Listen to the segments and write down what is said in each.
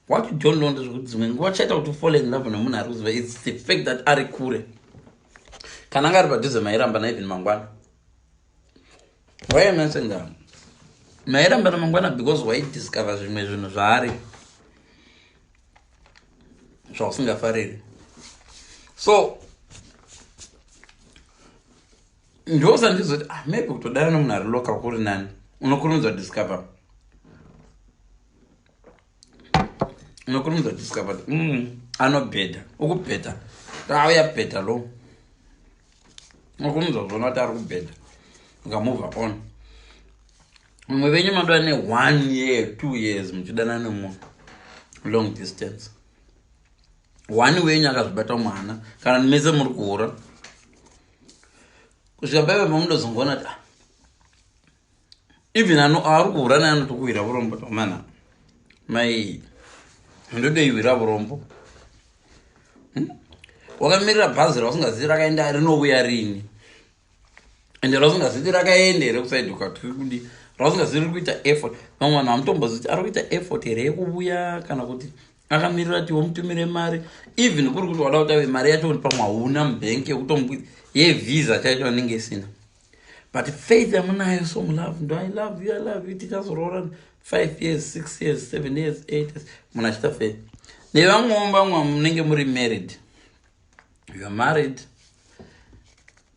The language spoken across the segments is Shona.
What you don't know ndezvekuti dzimwe nguva chaita kuti ufall in love nemunhu ari kuziva, it's the fact that ari kure. Kana anga ari padhuze, mairamba na even mangwana. Why am I saying that? Mairamba namangwana because waidiscover zvimwe zvinhu zvaari zvausingafariri. So ndosandizoti, ah, maybe kutodana nemunhu ari local kuri nani. Unokurumidza kudiscover, unokurumidza kudiscover kuti anobhedha, ukubhedha, auya bhedha lo. Unokurumidza kuzoona kuti ari kubhedha, ukamove on. Mumwe venyu madova ne1 year, 2 years muchidana nemunhu long distance. One wenyu akazvibata mwana, kana mese muri kuhura kusvika paipa pamundozongoona kuti, ah, even ari kuhura naye anotokuwira vurombo. Mana mai ndodoiwira vurombo. Wakamirira bhazi rausingazivi rakaenda, rinouya rini, ende rausingazivi rakaenda here kuside ukatiri kudi, rausingazivi riri kuita effort. Vamwe vanhu hamutombozivi kuti ari kuita effort here yekuuya kana kuti akamirira kuti womutumire mari. Even kuri kuti wada kuti ave mari yacho, pamwe hauna mubhenki yekutombu yevhisa chaicho anenge isina, but faith yamunayo, so mulove, ndo "I love you, I love you, tichazoroora." 5 years, 6 years, 7 years, 8 years, munhu achiita faith. Nevamwewo vamwe munenge muri married, you are married,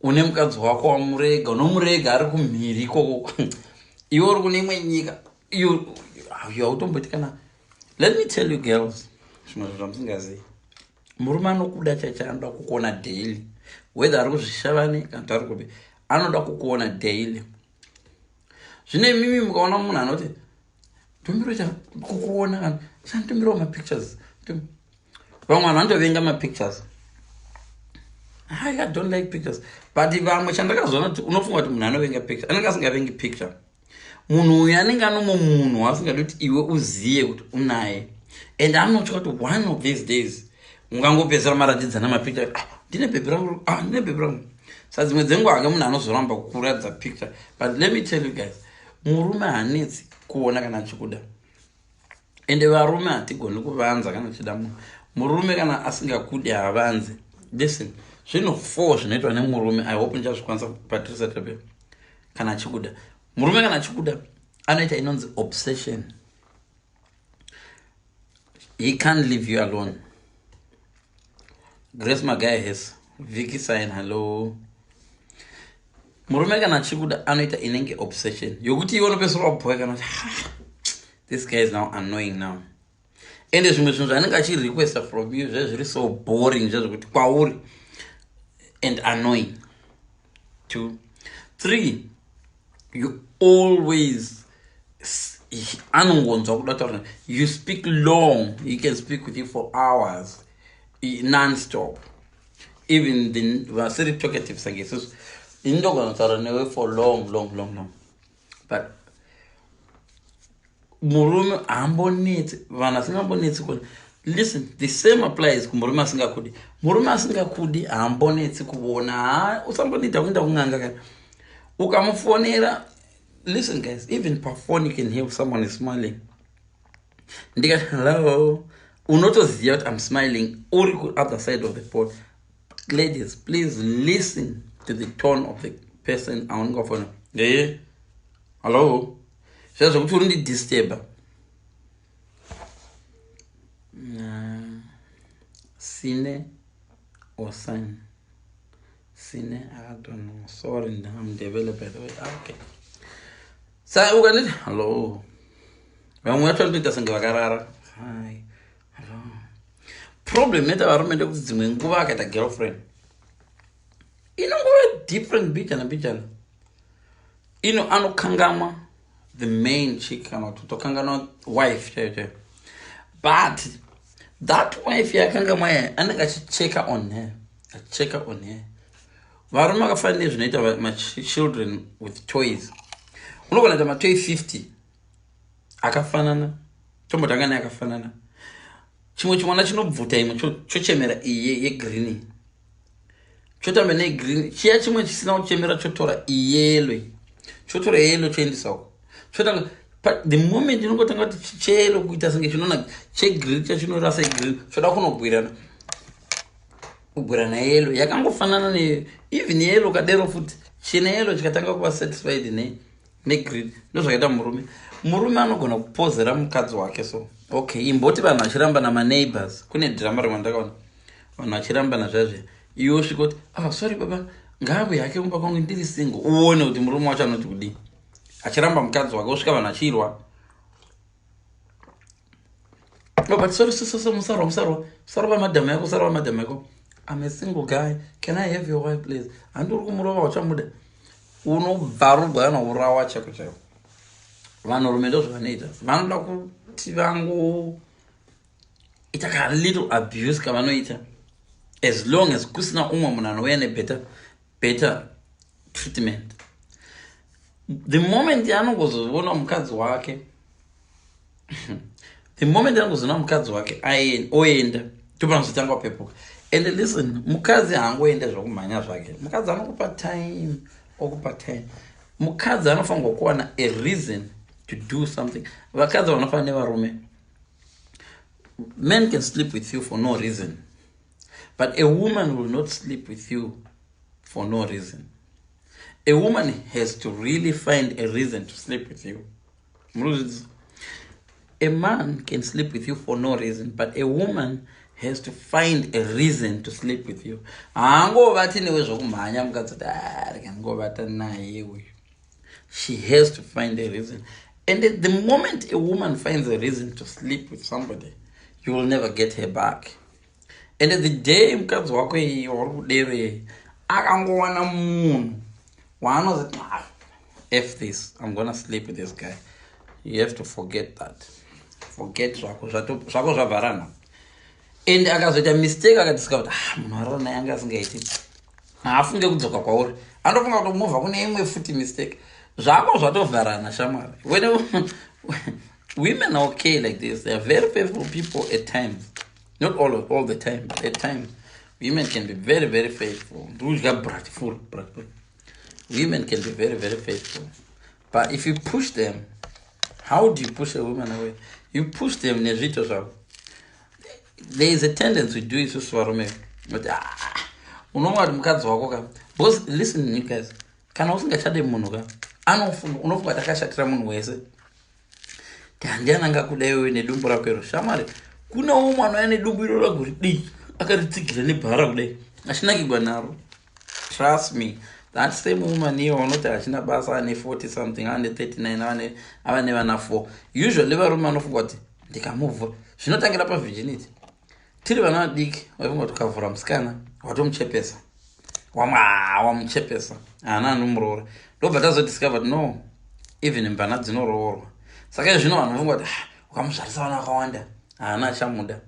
une mukadzi wako wamurega, unomurega ari kumhiri ikoko, iwe uri kune imwe nyika. Hautomboti kana. Let me tell you girls, zvimwe zvinhu zvamusingazivi: murume anokuda chaicho anoda kukuona daily, whether ari kuzvishavani kana kuti ari kupi, anoda kukuona daily. Zvino imimi mukaona munhu anoti ndomiroita kukuona kana sanditumirawo mapictures, vamwe vanhu vanotovenga mapictures. I don't like pictures, but vamwe chandakazoona kuti unofunga kuti munhu anovenga picture, anenge asingavengi picture. Munhu uyu anenge anomo munhu waasingadi kuti iwe uziye kuti unaye, and anotya kuti one of these days ungangopedzisira maratidzana mapicture. "Ah, ndine bhebhi rangu, ah, ndine bhebhi rangu." Sa dzimwe dzenguva hake munhu anozoramba kukuratidza picture. But let me tell you guys, murume haanetsi kuona kana achikuda, ende varume hatigoni kuvanza kana chida munhu. Murume kana asingakudi haavanzi. Listen, zvinhu four zvinoitwa nemurume, I hope ndichazvikwanisa. Patricia Tabe, kana achikuda murume, kana achikuda anoita inonzi obsession. He can't leave you alone. Grace Magahes, Vicky Sign, hello. Murume kana achikuda anoita inenge obsession yokuti iwe unopedzisira wabhoya kana kuti, "This guy is now annoying now." Ende zvimwe zvinhu zvaanenge achirequesta from you zve zviri so boring zvezvekuti kwauri and annoying. Two, three, you always, anongonzwa kuda kutaura. You speak long, he can speak with you for hours non-stop. Even the vasiri talkative sange isusu, ini ndogona kutaura newe for long, long, long, long, but murume haambonetsi, vanhu asingambonetsi kuona. Listen, the same applies kumurume asingakudi. Murume asingakudi haambonetsi kuona. Ha, usambonida kuenda kun'anga. Kana ukamufonera, listen guys, even pafone you can hear someone is smiling. Ndikati hello, unotoziva kuti I'm smiling uri kuother side of the phone. Ladies, please listen to the tone of the person aunenge wafona. "Ee, hello," zviya zvokuti uri ndidisturba. Sine or sign sine, I don't know, sorry, I'm developed by the way. Ah, okay. Sa ukanditi hello, vamwe vacho vanotoita senge vakarara. "Hi, hello." Problem inoita varume ndekuti dzimwe nguva akaita girlfriend inongova different bijana bijana, ino anokangamwa the main chick kana kuti tokanganwa wife chaiyo chaiyo. But that wife yakangamwa yaya anenge achicheka on her, achicheka on her. Varume vakafanira nezvinoita machildren with toys. Unogona kuita matoy 50 akafanana, tombotanga neakafanana. Chimwe chimwana chinobvuta imwe, chochemera iyi yegreen, chotamba negreen. Chiya chimwe chisina kuchemera chotora iyellow, chotora yellow, choendesa uko, chotanga. But the moment inongotanga kuti chero kuita senge chinona chegreen, chachinorasa green, choda kunogwirana kugwirana yellow, yakangofanana ne even yellow kadero futi chine yellow chikatanga kuva satisfied negreen. Ndozvakaita murume. Murume anogona kupozera mukadzi wake. So okay, imboti vanhu vachiramba namaneighbors, kune dhirama rimwe ndakaona vanhu vachirambana zvazve. Iwe usvika kuti, "Ah, sorry baba, ngaave hake kumba kwangu, ndiri single." Uone kuti murume wacho anoti kudii. Achiramba mukadzi wake, usvika vanhu achirwa. "Oh, but sorry, so, so, so, musarwa, musarwa, musarwa madhamu yako, musarwa madhamu yako. I'm a single guy. Can I have your wife, please?" Handiri kumurova, uchamuda, unobvarurwa kana urawa chako chaiko. Vanhurume ndo zvavanoita. Vanoda kuti vangoita ka little abuse kavanoita, as long as kusina umwe munhu anouya nebetter treatment. The moment yaanongozoona mukadzi wake, the moment anongozoona mukadzi wake oenda, topanozotanga kupepuka. And listen, mukadzi haangoenda zvokumhanya zvake. Mukadzi anokupa time, okupa time. Mukadzi anofanirwa kuwana a reason to do something. Vakadzi vanofanira nevarume, men can sleep with you for no reason, but a woman will not sleep with you for no reason. A woman has to really find a reason to sleep with you. A man can sleep with you for no reason, but a woman has to find a reason to sleep with you. Haangovati newe zvokumhanya mukadzi kuti, "Ah, rega ndingovata naye uyu." She has to find a reason, and the moment a woman finds a reason to sleep with somebody, you will never get her back. And the day mukadzi wako iyi wauri kudero akangowana munhu waanozoti, "Ah, f this, I'm gonna sleep with this guy," you have to forget that. Forget zvako, zvako zvavharana. And akazoita mistake, akadiscover kuti, ah, munhu arara naye anga asingaiti, haafunge kudzoka kwauri. Anofunga kuti movha kune imwe futi mistake. Zvako zvatovharana, shamwari. When women are okay like this, they are very faithful people at times. Not all the time, but at times women can be very, very faithful. Ndikudya bratful bratful. Women can be very, very faithful, but if you push them, how do you push a woman away? You push them nezviito zvavo. There is a tendency we do isusu varume kuti, ah, unoona kuti mukadzi wako ka, because listen, you guys, kana usingachade munhu ka, anofunga, unofunga kuti akashatira munhu wese, ti handiani angakuda iwewe nedumbu rako iro. Shamwari, kunewo mwana uya nedumbu iro rako ridii, akaritsigira nebhara kudai, achinakigwa naro. Trust me, that same woman iye wanoti hachina basa, ane 40 something, ane 39, ava nevana 4. Usually varume vanofunga kuti ndikamuvhura, zvinotangira pavirginity. Tiri vana vadiki, vaifunga kuti ukavhura musikana watomuchepesa, wamwa wamuchepesa, haana anomuroora. Ndobva tazodiscover kuti no, even mvana dzinoroorwa. Saka zvino vanhu vafunga kuti, ah, ukamuzvarisa vana vakawanda haana achamuda.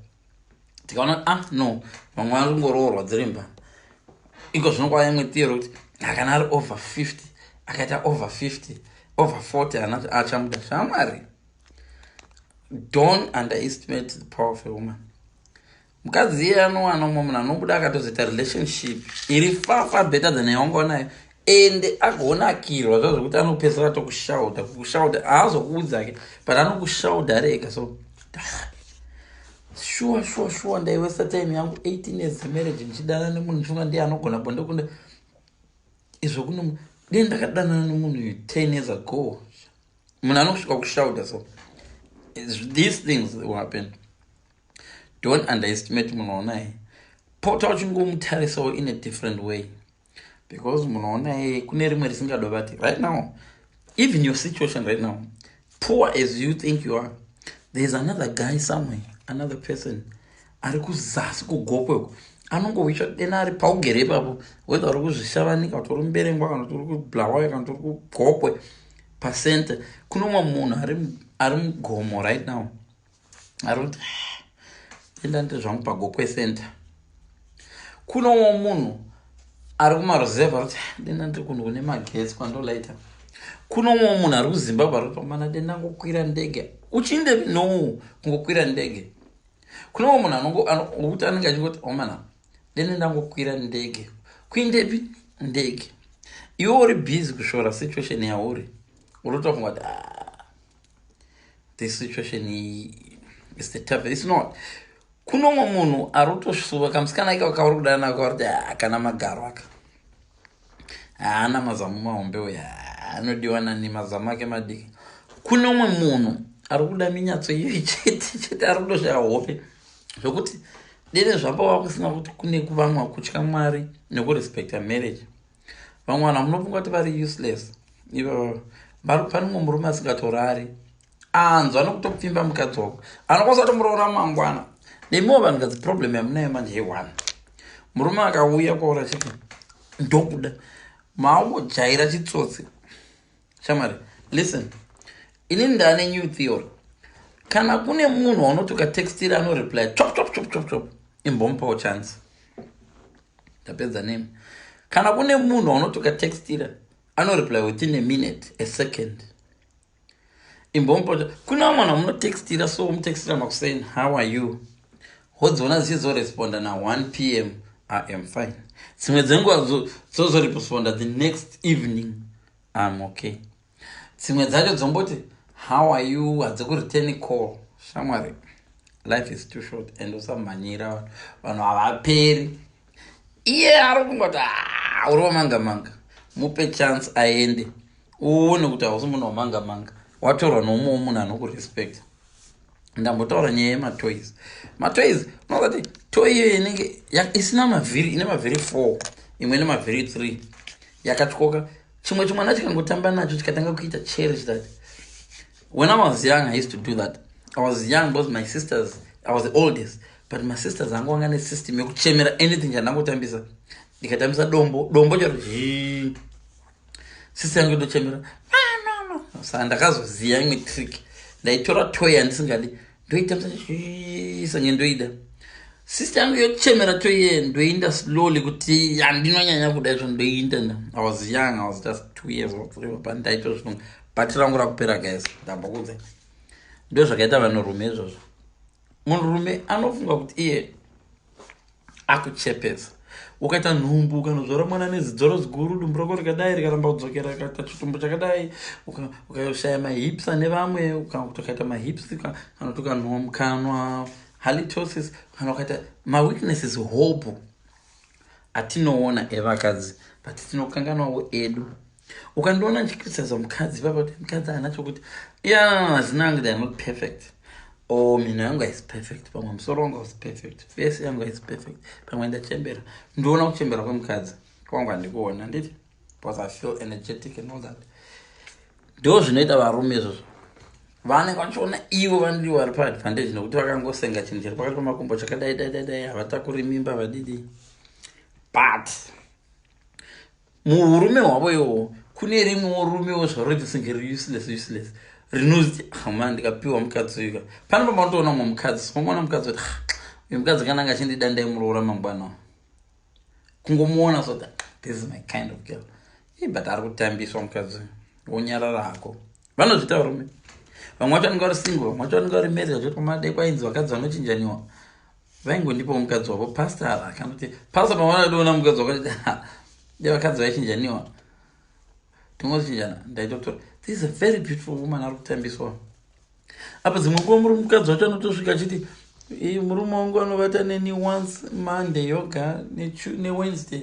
Tikaona, ah, no, vamwe vari kungoroorwa dziri mvana. Iko zvino kwava imwe theory kuti akana ari over 50, akaita over 50, over 40, haana achamuda. Shamwari, don't underestimate the power of a woman. Mukadzi iye anowana umwe munhu anobuda akatozoita relationship iri far, far better than yawangawa nayo, ende agonakirwa zva zvokuti anopedzisira tokushauta kukushauta. Haazokuudzake, but anokushauta rega. So sure, sure, sure, ndaiwesta time yangu, 18 years marriage, ndichidana nemunhu, ndichifunga ndiye anogona bonde kunde izvo. Kuno dei ndakadanana nemunhu 10 years ago. Munhu anosvika kushauta. So these things will happen. Don't underestimate munhu waunaye. Pota uchingomutarisawo in a different way, because munhu waunaye kune rimwe risingadovati. Right now, even your situation right now, poor as you think you are, there's another guy somewhere, another person ari kuzasi kuGokwe anongowisha dena ari paugere ipapo, whether uri kuZvishavane, kuti uri Mberengwa, kana kuti uri kuBulawayo, kana kuti uri kuGokwe pacenter. Kune umwe munhu ari mugomo right now ari kuti, "Enda nditi zvangu paGokwe Center." Kune umwe munhu ari kumaruzevha ari kuti, "Denda ndiri kunhu kune magetsi kwandolaita." Kune umwe munhu ari kuZimbabwe ari kuti, "Mana, denda ngokwira ndege." Uchinde no kungokwira ndege. Kune umwe munhu wokuti anenge achingoti, "Omana, dende ndangokwira ndege." Kuindepi ndege? Iwe uri busy kushora situation yauri, uri kutofunga kuti, ah, This situation is the tough. It's not. Kunomwe munhu ari kutosuva kamusikana ika kauri kudana nako, ari kuti, "Ah, kana magaro aka haana mazamu mahombe uya, anodiwa nani? Mazamu ake madiki." Kune umwe munhu ari kuda minyatso iyo chete chete, ari kutoshaya hope zvokuti dere zvapo vakusina kuti kune kuvamwa kutya Mwari nekurespecta marriage. Vamwe vanhu vamunofunga kuti vari useless ivo, pane mumwe murume asingatorari, anzwa nokutopfimba mukadzi wako, anokwanisa kutomuroora mangwana. Nemiwo vanhukadzi, problem yamunayo manje yeone, murume akauya kwaura chiti, "Ndokuda," maangojaira chitsotsi. Shamwari, listen, inini ndaane new theory. Kana kune munhu waunoti ukatextira anoreply chop chop chop chop chop, imbomupawo chance. Ndapedza nemi. Kana kune munhu waunoti ukatextira anoreply within a minute, a second, imbomupawo. Kune vamwe vanhu vamunotextira, so mutextira makuseni, "How are you?" Wodziona dzichizoresponda na1 p.m., "I am fine." Dzimwe dzenguva dzozoresponda the next evening, "I'm okay." Dzimwe dzacho dzomboti, "How are you?" Hadzikureturn call. Shamwari, life is too short and usamhanyira vanhu. Vanhu havaperi. Iye ari kungoti, "Ah, uri wamanga manga." Mupe chance aende, uone kuti hausi munhu wamanga manga, watorwa noumwewo munhu anokurespecta. Ndambotaura nyaya yematoys. Matoys, unozati toy iyoyo inenge isina mavhiri, ine mavhiri 4, imwe ine mavhiri 3, yakatyoka. Chimwe chimwana chikangotamba nacho, chikatanga kuita cherish that. When I was young, I used to do that. I was young because my sisters, I was the oldest, but my sisters angu anga nesystem yekuchemera anything chandangotambisa. Ndikatambisa dombo, dombo charo, sister yangu itochemera. No, no, no. Saka ndakazoziva imwe trick. Ndaitora toy yandisingadi, ndoitambisa senge ndoida. Sister yangu yochemera toy iye, ndoinda slowly kuti handinonyanya kuda izvo, ndoinda. I was young, I was just 2 years or 3, but ndaitozvifunga. But rangu rakupera, guys, ndambokudze. Ndo zvakaita vanhurume izvozvo. Munhurume anofunga kuti iye akuchepesa. Ukaita nhumbu, ukanozvara mwana nezidzoro ziguru, dumbu rako rikadai, rikaramba kudzokera, ukaita chitumbu chakadai, ukashaya mahips ane vamwe, kana kuti ukaita mahips, kana kuti ukanhuwa mukanwa, halitosis, kana ukaita maweaknesses hope atinoona evakadzi, but tinokanganwawo edu. Ukandiona ndichicriticiza mukadzi ipapa kuti mukadzi haana chokuti ya hazina, they are not perfect, or mhino yangu haisi perfect, pamwe musoro wangu hausi perfect, face yangu haisi perfect, pamwe ndachembera. Ndiona kuchembera kwemukadzi kwangu handikuona, nditi because I feel energetic and all that. Ndo zvinoita varume izvozvo. Vanenge vachiona ivo vanodiwa vari paadvantage nekuti vakangosenga chinhu chiri pakati pamakumbo chakadai dai dai dai, havatakuri mimba, vadidi. But muurume hwavo iwowo, kune rimwewo rumewo zvaro senge useless, useless, rinoti, "Hama, ndikapiwa mukadzi uyuka." Pane pamanotoona mumwe mukadzi, wamona mukadzi kuti, "Uyu mukadzi kana anga achindida, ndaimuroora mangwana." Kungomuona so that this is my kind of girl, but ari kutambiswa mukadzi, wonyarara hako. Vanozviita varume. Vamwe vacho vanenge vari single, vamwe vacho vanenge vari married, vachoti pamadai kwainzi vakadzi vanochinjaniwa, vaingondipawo mukadzi wavo. Pastor akanoti, pastor pamwana mukadzi wakati de vakadzi vaichinjaniwa, tingochinjana, ndaitotora. This is a very beautiful woman ari kutambiswa apa. Dzimwe nguva muri mukadzi wacho anotosvika achiti, "Murume wangu anovata neni once, Monday yoga neWednesday."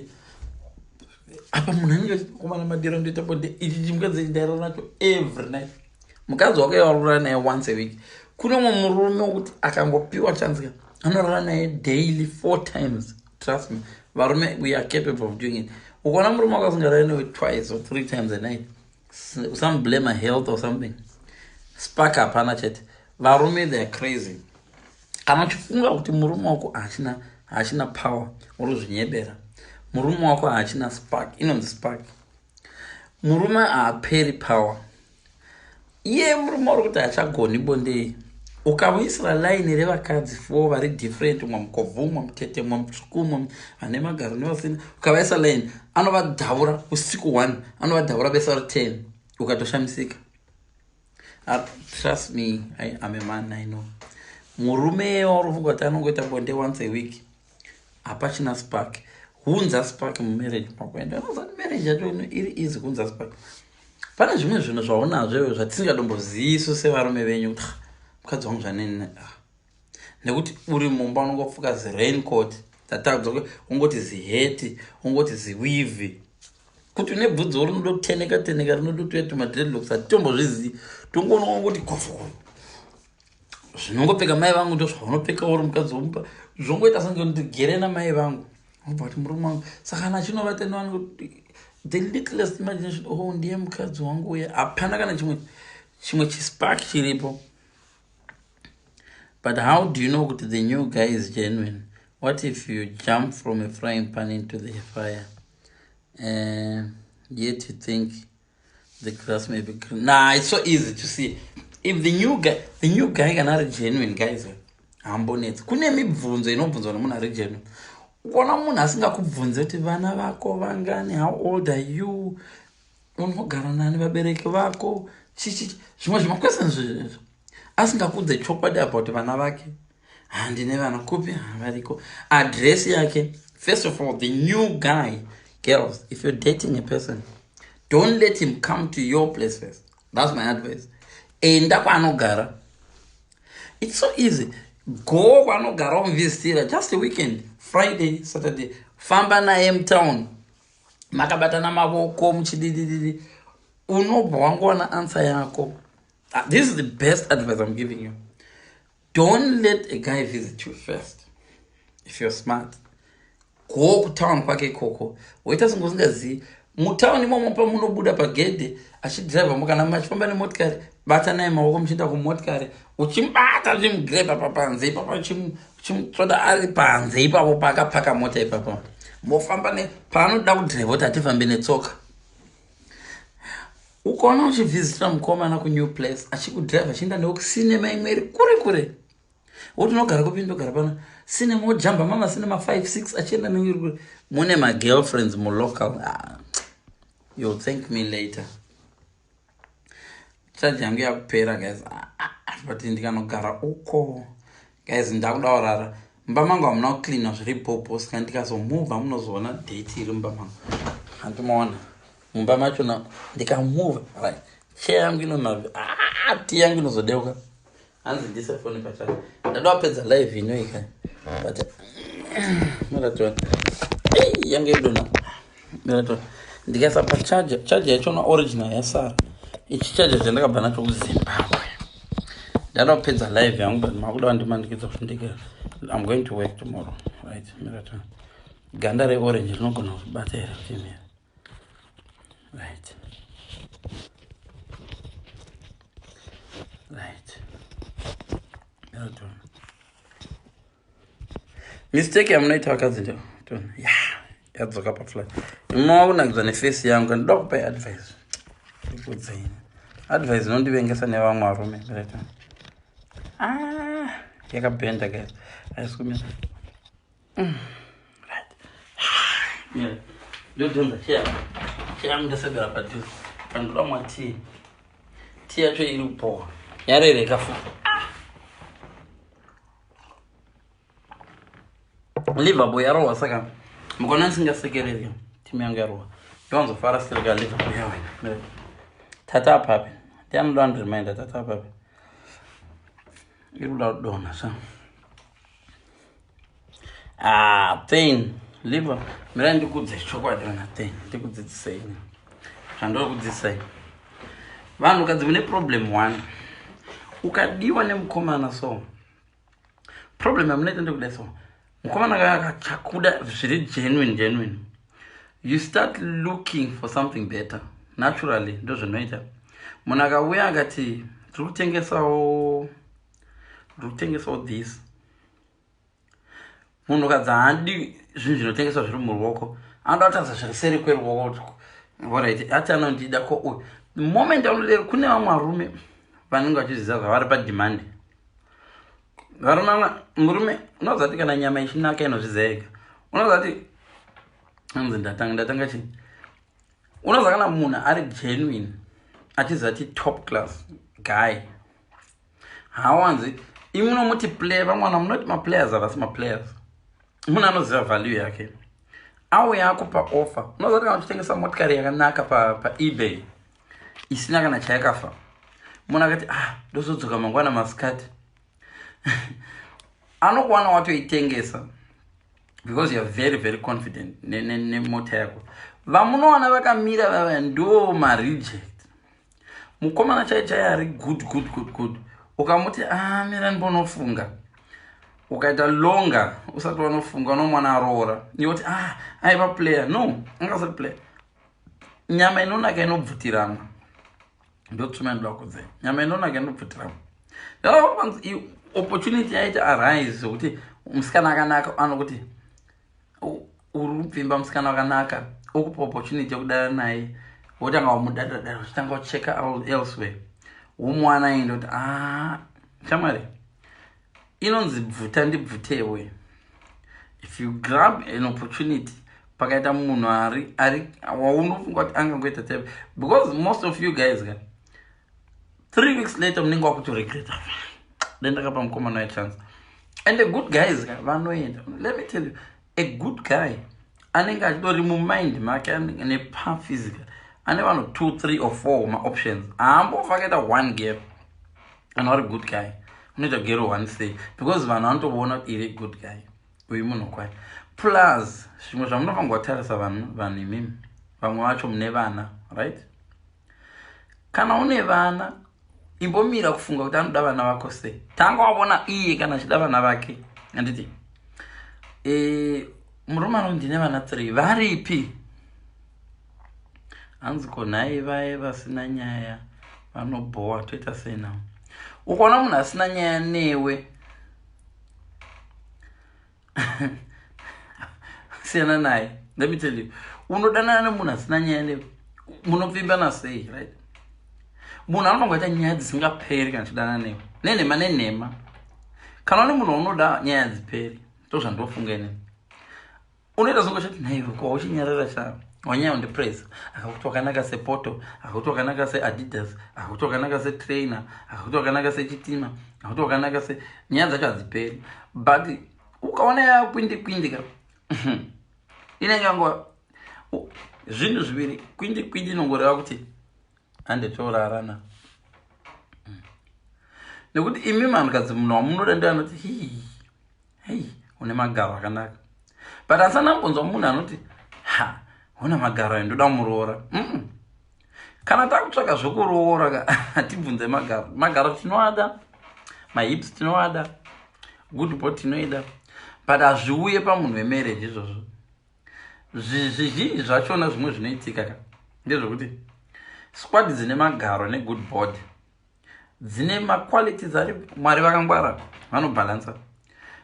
Apa munhu anenge achikomana madiro, ndoita bonde ichi chimukadzi ndairara nacho every night. Mukadzi wako yawarura naye once a week. Kune umwe murume wekuti akangopiwa chance, anorara naye daily, four times. Trust me, varume, we are capable of doing it. Ukaona murume wako asingarari newe twice or three times a night, usamublame health or something. Spark hapana chete. Varume, they are crazy. Kana uchifunga kuti murume wako haachina power, uri kuzvinyebera. Murume wako haachina spark. Inonzi spark. Murume haaperi power. Iye murume uri kuti haachagoni bondei, ukamuisira line revakadzi four vari different, umwe mukobvu, umwe mutete, umwe mutsvuku, umwe vane magaro nevasina, ukavaisa line, anovadhaura usiku one, anovadhaura vese vari 10, ukatoshamisika. Trust me, I am a man, I know. Murume wauri kufunga kuti anongoita bonde once a week, hapachina spark. Hunza spark mumarriage mako. Ende unozati marriage yacho iri easy kuunza spark. Pane zvimwe zvinhu zvaunazvo izvo zvatisingadombozivi isu sevarume venyu kuti Mukadzi wangu zvaneni, ah. Nekuti uri mumba unongopfuka ziraincoat, tatadza ungoti ziheti, ungoti ziweave, kuti une bvudzi rinodoteneka teneka, rinodotoya tumadreadlocks, hatitombozvizivi, tongoona ungoti kofu. Zvinongopfeka mai vangu ndo zvaunopfeka uri mukadzi womumba. Zvongoita senge ndigere namai vangu, obva kuti murume wangu. Saka kana achinovata, the littlest imagination, oh, ndiye mukadzi wangu uye. Hapana kana chimwe chispark chiripo. But how do you know kuti the new guy is genuine? What if you jump from a frying pan into the fire, yet you think the grass may be green? Nah, it's so easy to see if the new guy kana ari genuine. Guys, hambonetsi. Kune mibvunzo inobvunzwa nemunhu ari genuine. Ukaona munhu asingakubvunze kuti vana vako vangani, how old are you, unogara nani, vabereki vako, chichi, zvimwe zvimaquestions izvo, asingakudze chokwadi about vana vake, handine vana kupi, havariko, address yake. First of all, the new guy, girls, if you're dating a person, don't let him come to your place first. That's my advice. Enda kwaanogara. It's so easy. Go kwaanogara, umuvhizitira just a weekend, Friday, Saturday. Famba naye mutown makabatana mavoko, muchididididi, unobva wangowana answer yako. This is the best advice I'm giving you. Don't let a guy visit you first. If you're smart, go kutown kwake ikoko, woita senge usingazivi mutauni imomo. Pamunobuda pagedhe achidhiraivha, kana machifamba nemotikari, batanai maoko muchienda kumotikari, uchimubata, uchimugrabha papanze ipapo, uchimutsvoda ari panze ipapo paakapaka mota ipapo. Mofamba paanoda kudhiraivha, kuti hatifambi netsoka. Ukaona uchivhizitira mukomana kunew place, achikudhiraivha achienda newe kusinema imwe iri kure kure, woti unogara kupi? Ndogara pano. Sinema, wojamba mama sinema 5 6, achienda newe iri kure, mune magirlfriends mulocal. Ah, you'll thank me later. Chaji yangu yakupera, guys. Ah, ah, but ndikanogara uko, guys, ndakuda kurara. Mumba mangu hamuna kucleana zviri popo, saka ndikazomuvha munozoona dirt iri mumba mangu. Handimaona mumba machona ndikamuvha. Right, chair yangu inonavi, tea yangu inozodeuka. Hanzi ndise foni pachake. Ndada wapedza live inoika, but miratona yange idona. Miratona ndikaisa pacharger, charger yachona original yasara. Ichi charger chandakabva nacho kuZimbabwe. Ndada kupedza live yangu, but makuda vandimandikidza kuti ndike. I'm going to work tomorrow, right? Miratona ganda reorange rinogona kubata here kuti mira? Right, miratona mistake yamunoita vakadzi ndio tona ya yadzoka pafly. Imava kunakidzwa neface yangu. Ndoda kupai advice. Ndikudzei advice inondivengesa nevamwe varume. Miratona, ah, yakabhenda, guys, haisi kumira. Right, mira, ndodhonza chair yangu, ndasebera padhuze pandoda mwa tea. Tea yacho iri kupowa, yarereka futi. Liverpool yarohwa, saka mukaona ndisingasekereri, timu yangu yarohwa. Ndowanzofara sirika Liverpool yawina. Tata apapi? Ndianoda andireminder tata apapi? Iri kuda kudonha sa. Ah, pain liver. Mira ndikudze chokwadi vana ten, ndikudzidzisei zvandori kudzidzisai. Vanhukadzi mune problem one. Ukadiwa nemukomana, so problem yamunoita ndekudai. So mukomana kaya akachakuda zviri genuine genuine, you start looking for something better naturally. Ndo zvinoita munhu akauya akati tiri kutengesawo this. Munhukadzi haadi zvinhu zvinotengeswa zviri muruoko, anoda kutarisa zviri seri kweruoko. Alright, ati anondida ko uyu. Moment anodero, kune vamwe varume vanenge vachiziva zvavari pademand. Varume vamwe, murume unoziva kuti kana nyama ichinaka inozviziva. Unoziva kuti anzi ndatanga chii. Unoziva kana munhu ari genuine, achiziva ti top class guy, hawanzi imi munomuti player. Vamwana munoti maplayers, havasi maplayers. Munhu anoziva value yake, auya akupa offer. Unoziva kuti kana uchitengesa motikari yakanaka paEbay, isina kana chayakafa, munhu akati, ah, ndozodzoka mangwana masikati. Anokuwana watoitengesa because you are very very confident nemota yako. Vamunowana vakamira vava ndo mareject. Mukomana chai chai ari good good good good, ukamuti, "Ah, mira ndimbonofunga," ukaita longer usati wanofunga, unomwana aroora. Iwoti, "Ah, aiva player." No, angasati player. Nyama inonaka inobvutiranwa. Ndotsuma ndoda kudzai, nyama inonaka inobvutiranwa. Opportunity yaita arise zvokuti musikana akanaka anokuti uri kupfimba musikana wakanaka, okupa opportunity yekudara naye, wotanga wamudadadara, uchitanga ucheka elsewhere, womuwana ende kuti, "Ah, shamwari." Inonzi bvuta ndibvutewe. If you grab an opportunity, pakaita munhu ari ari waunofunga kuti angangoita type, because most of you guys ka, 3 weeks later munenge wakutoregreta, "Dai ndakapa mukomana wechance." And the good guys ka vanoenda. Let me tell you, a good guy anenge achitori mumind make nepaphysical ane vanhu two, three or four maoptions. Haambofa akaita one gap. Kana vari good guy, unoita gero one say, because vanhu vanotoona kuti iri good guy, uyu munhu kwai. Plus zvimwe zvamunofanirwa kutarisa, vanhu imimi, vamwe vacho mune vana, right? Kana une vana, imbomira kufunga kuti anoda vana vako sei. Tanga wavona iye kana achida vana vake. Handiti murume anoti, "Ndine vana three," varipi? Hanzi, "Ko nhai, vaye vasina nyaya vanobhowa, toita sei navo?" Ukaona munhu asina nyaya newe, siyana naye. Let me tell you, unodanana nemunhu asina nyaya newe, munopfimbana sei, right? Munhu anofanira kuita nyaya dzisingaperi kana chidanana newe, nenhema nenhema. Kana une munhu waunoda, nyaya dziperi. Ndozvandofunga inini. Unoita songochati, "Naiwe, kwa uchinyarara cha wanyaya undipraise." Akakuti wakanaka sepoto, akakuti wakanaka seAdidas, akakuti wakanaka setrainer, akakuti wakanaka sechitima, akakuti wakanaka se, nyaya dzacho hadziperi. But ukaona yakwindi kwindi ka, inenge yangova zvinhu zviviri. Kwindi kwindi inongoreva kuti handitorarana, nekuti imi vanhukadzi, munhu wamunoda ndi anoti, "Hii, hei, une magaro akanaka," but asana ambonzwa munhu anoti, "Ha, una magaro ayo, ndoda muroora." Kana takutsvaka zvokuroora ka, hatibvunze magaro. Magaro tinoada, mahips tinoada, good body tinoida, but hazviuye pamunhu wemarriage izvozvo. Zvizhinji zvachona zvimwe zvinoitika ka ndezvokuti squad dzine magaro negood body dzine maqualities ari, Mwari vakangwara, vanobhalansa.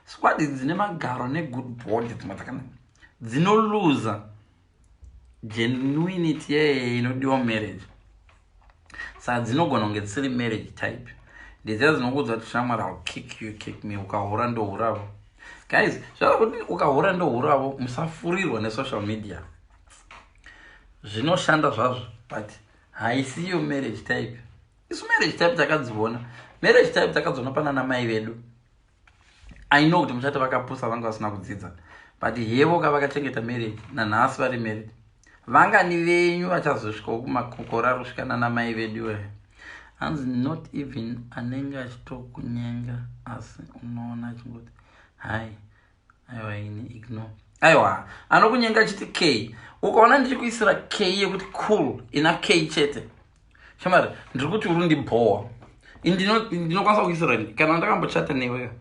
Squad dzine magaro negood body dzimwe dzakanaka dzinoluza genuinity yeye inodiwa mumarriage, saka dzinogona kunge dzisiri marriage type. Ndedziya dzinokuudza kuti, "Shamwari, I'll kick you, kick me. Ukahura ndohuravo." Guys, zvava kuti ukahura ndohuravo, musafurirwa nesocial media. Zvinoshanda zvazvo, but haisiyo marriage type. Isu marriage type takadziona, marriage type takadziona pana namai vedu. I know kuti muchati vakapusa, vanga vasina kudzidza, but hevo ka, vakachengeta marriage, nanhasi vari married. Vangani venyu vachazosvikawo kumakokora ari kusvika nanamai vedu we? Hanzi, "Not even anenge achitokunyenga, asi unoona achingoti hai." Aiwa, ini ignore. Aiwa, anokunyenga achiti k, ukaona ndichikuisira k yekuti cool, ina k chete, shamari, ndiri kuti uri ndibhowa. Ndinokwanisa kuisira kana ndakambochata newe,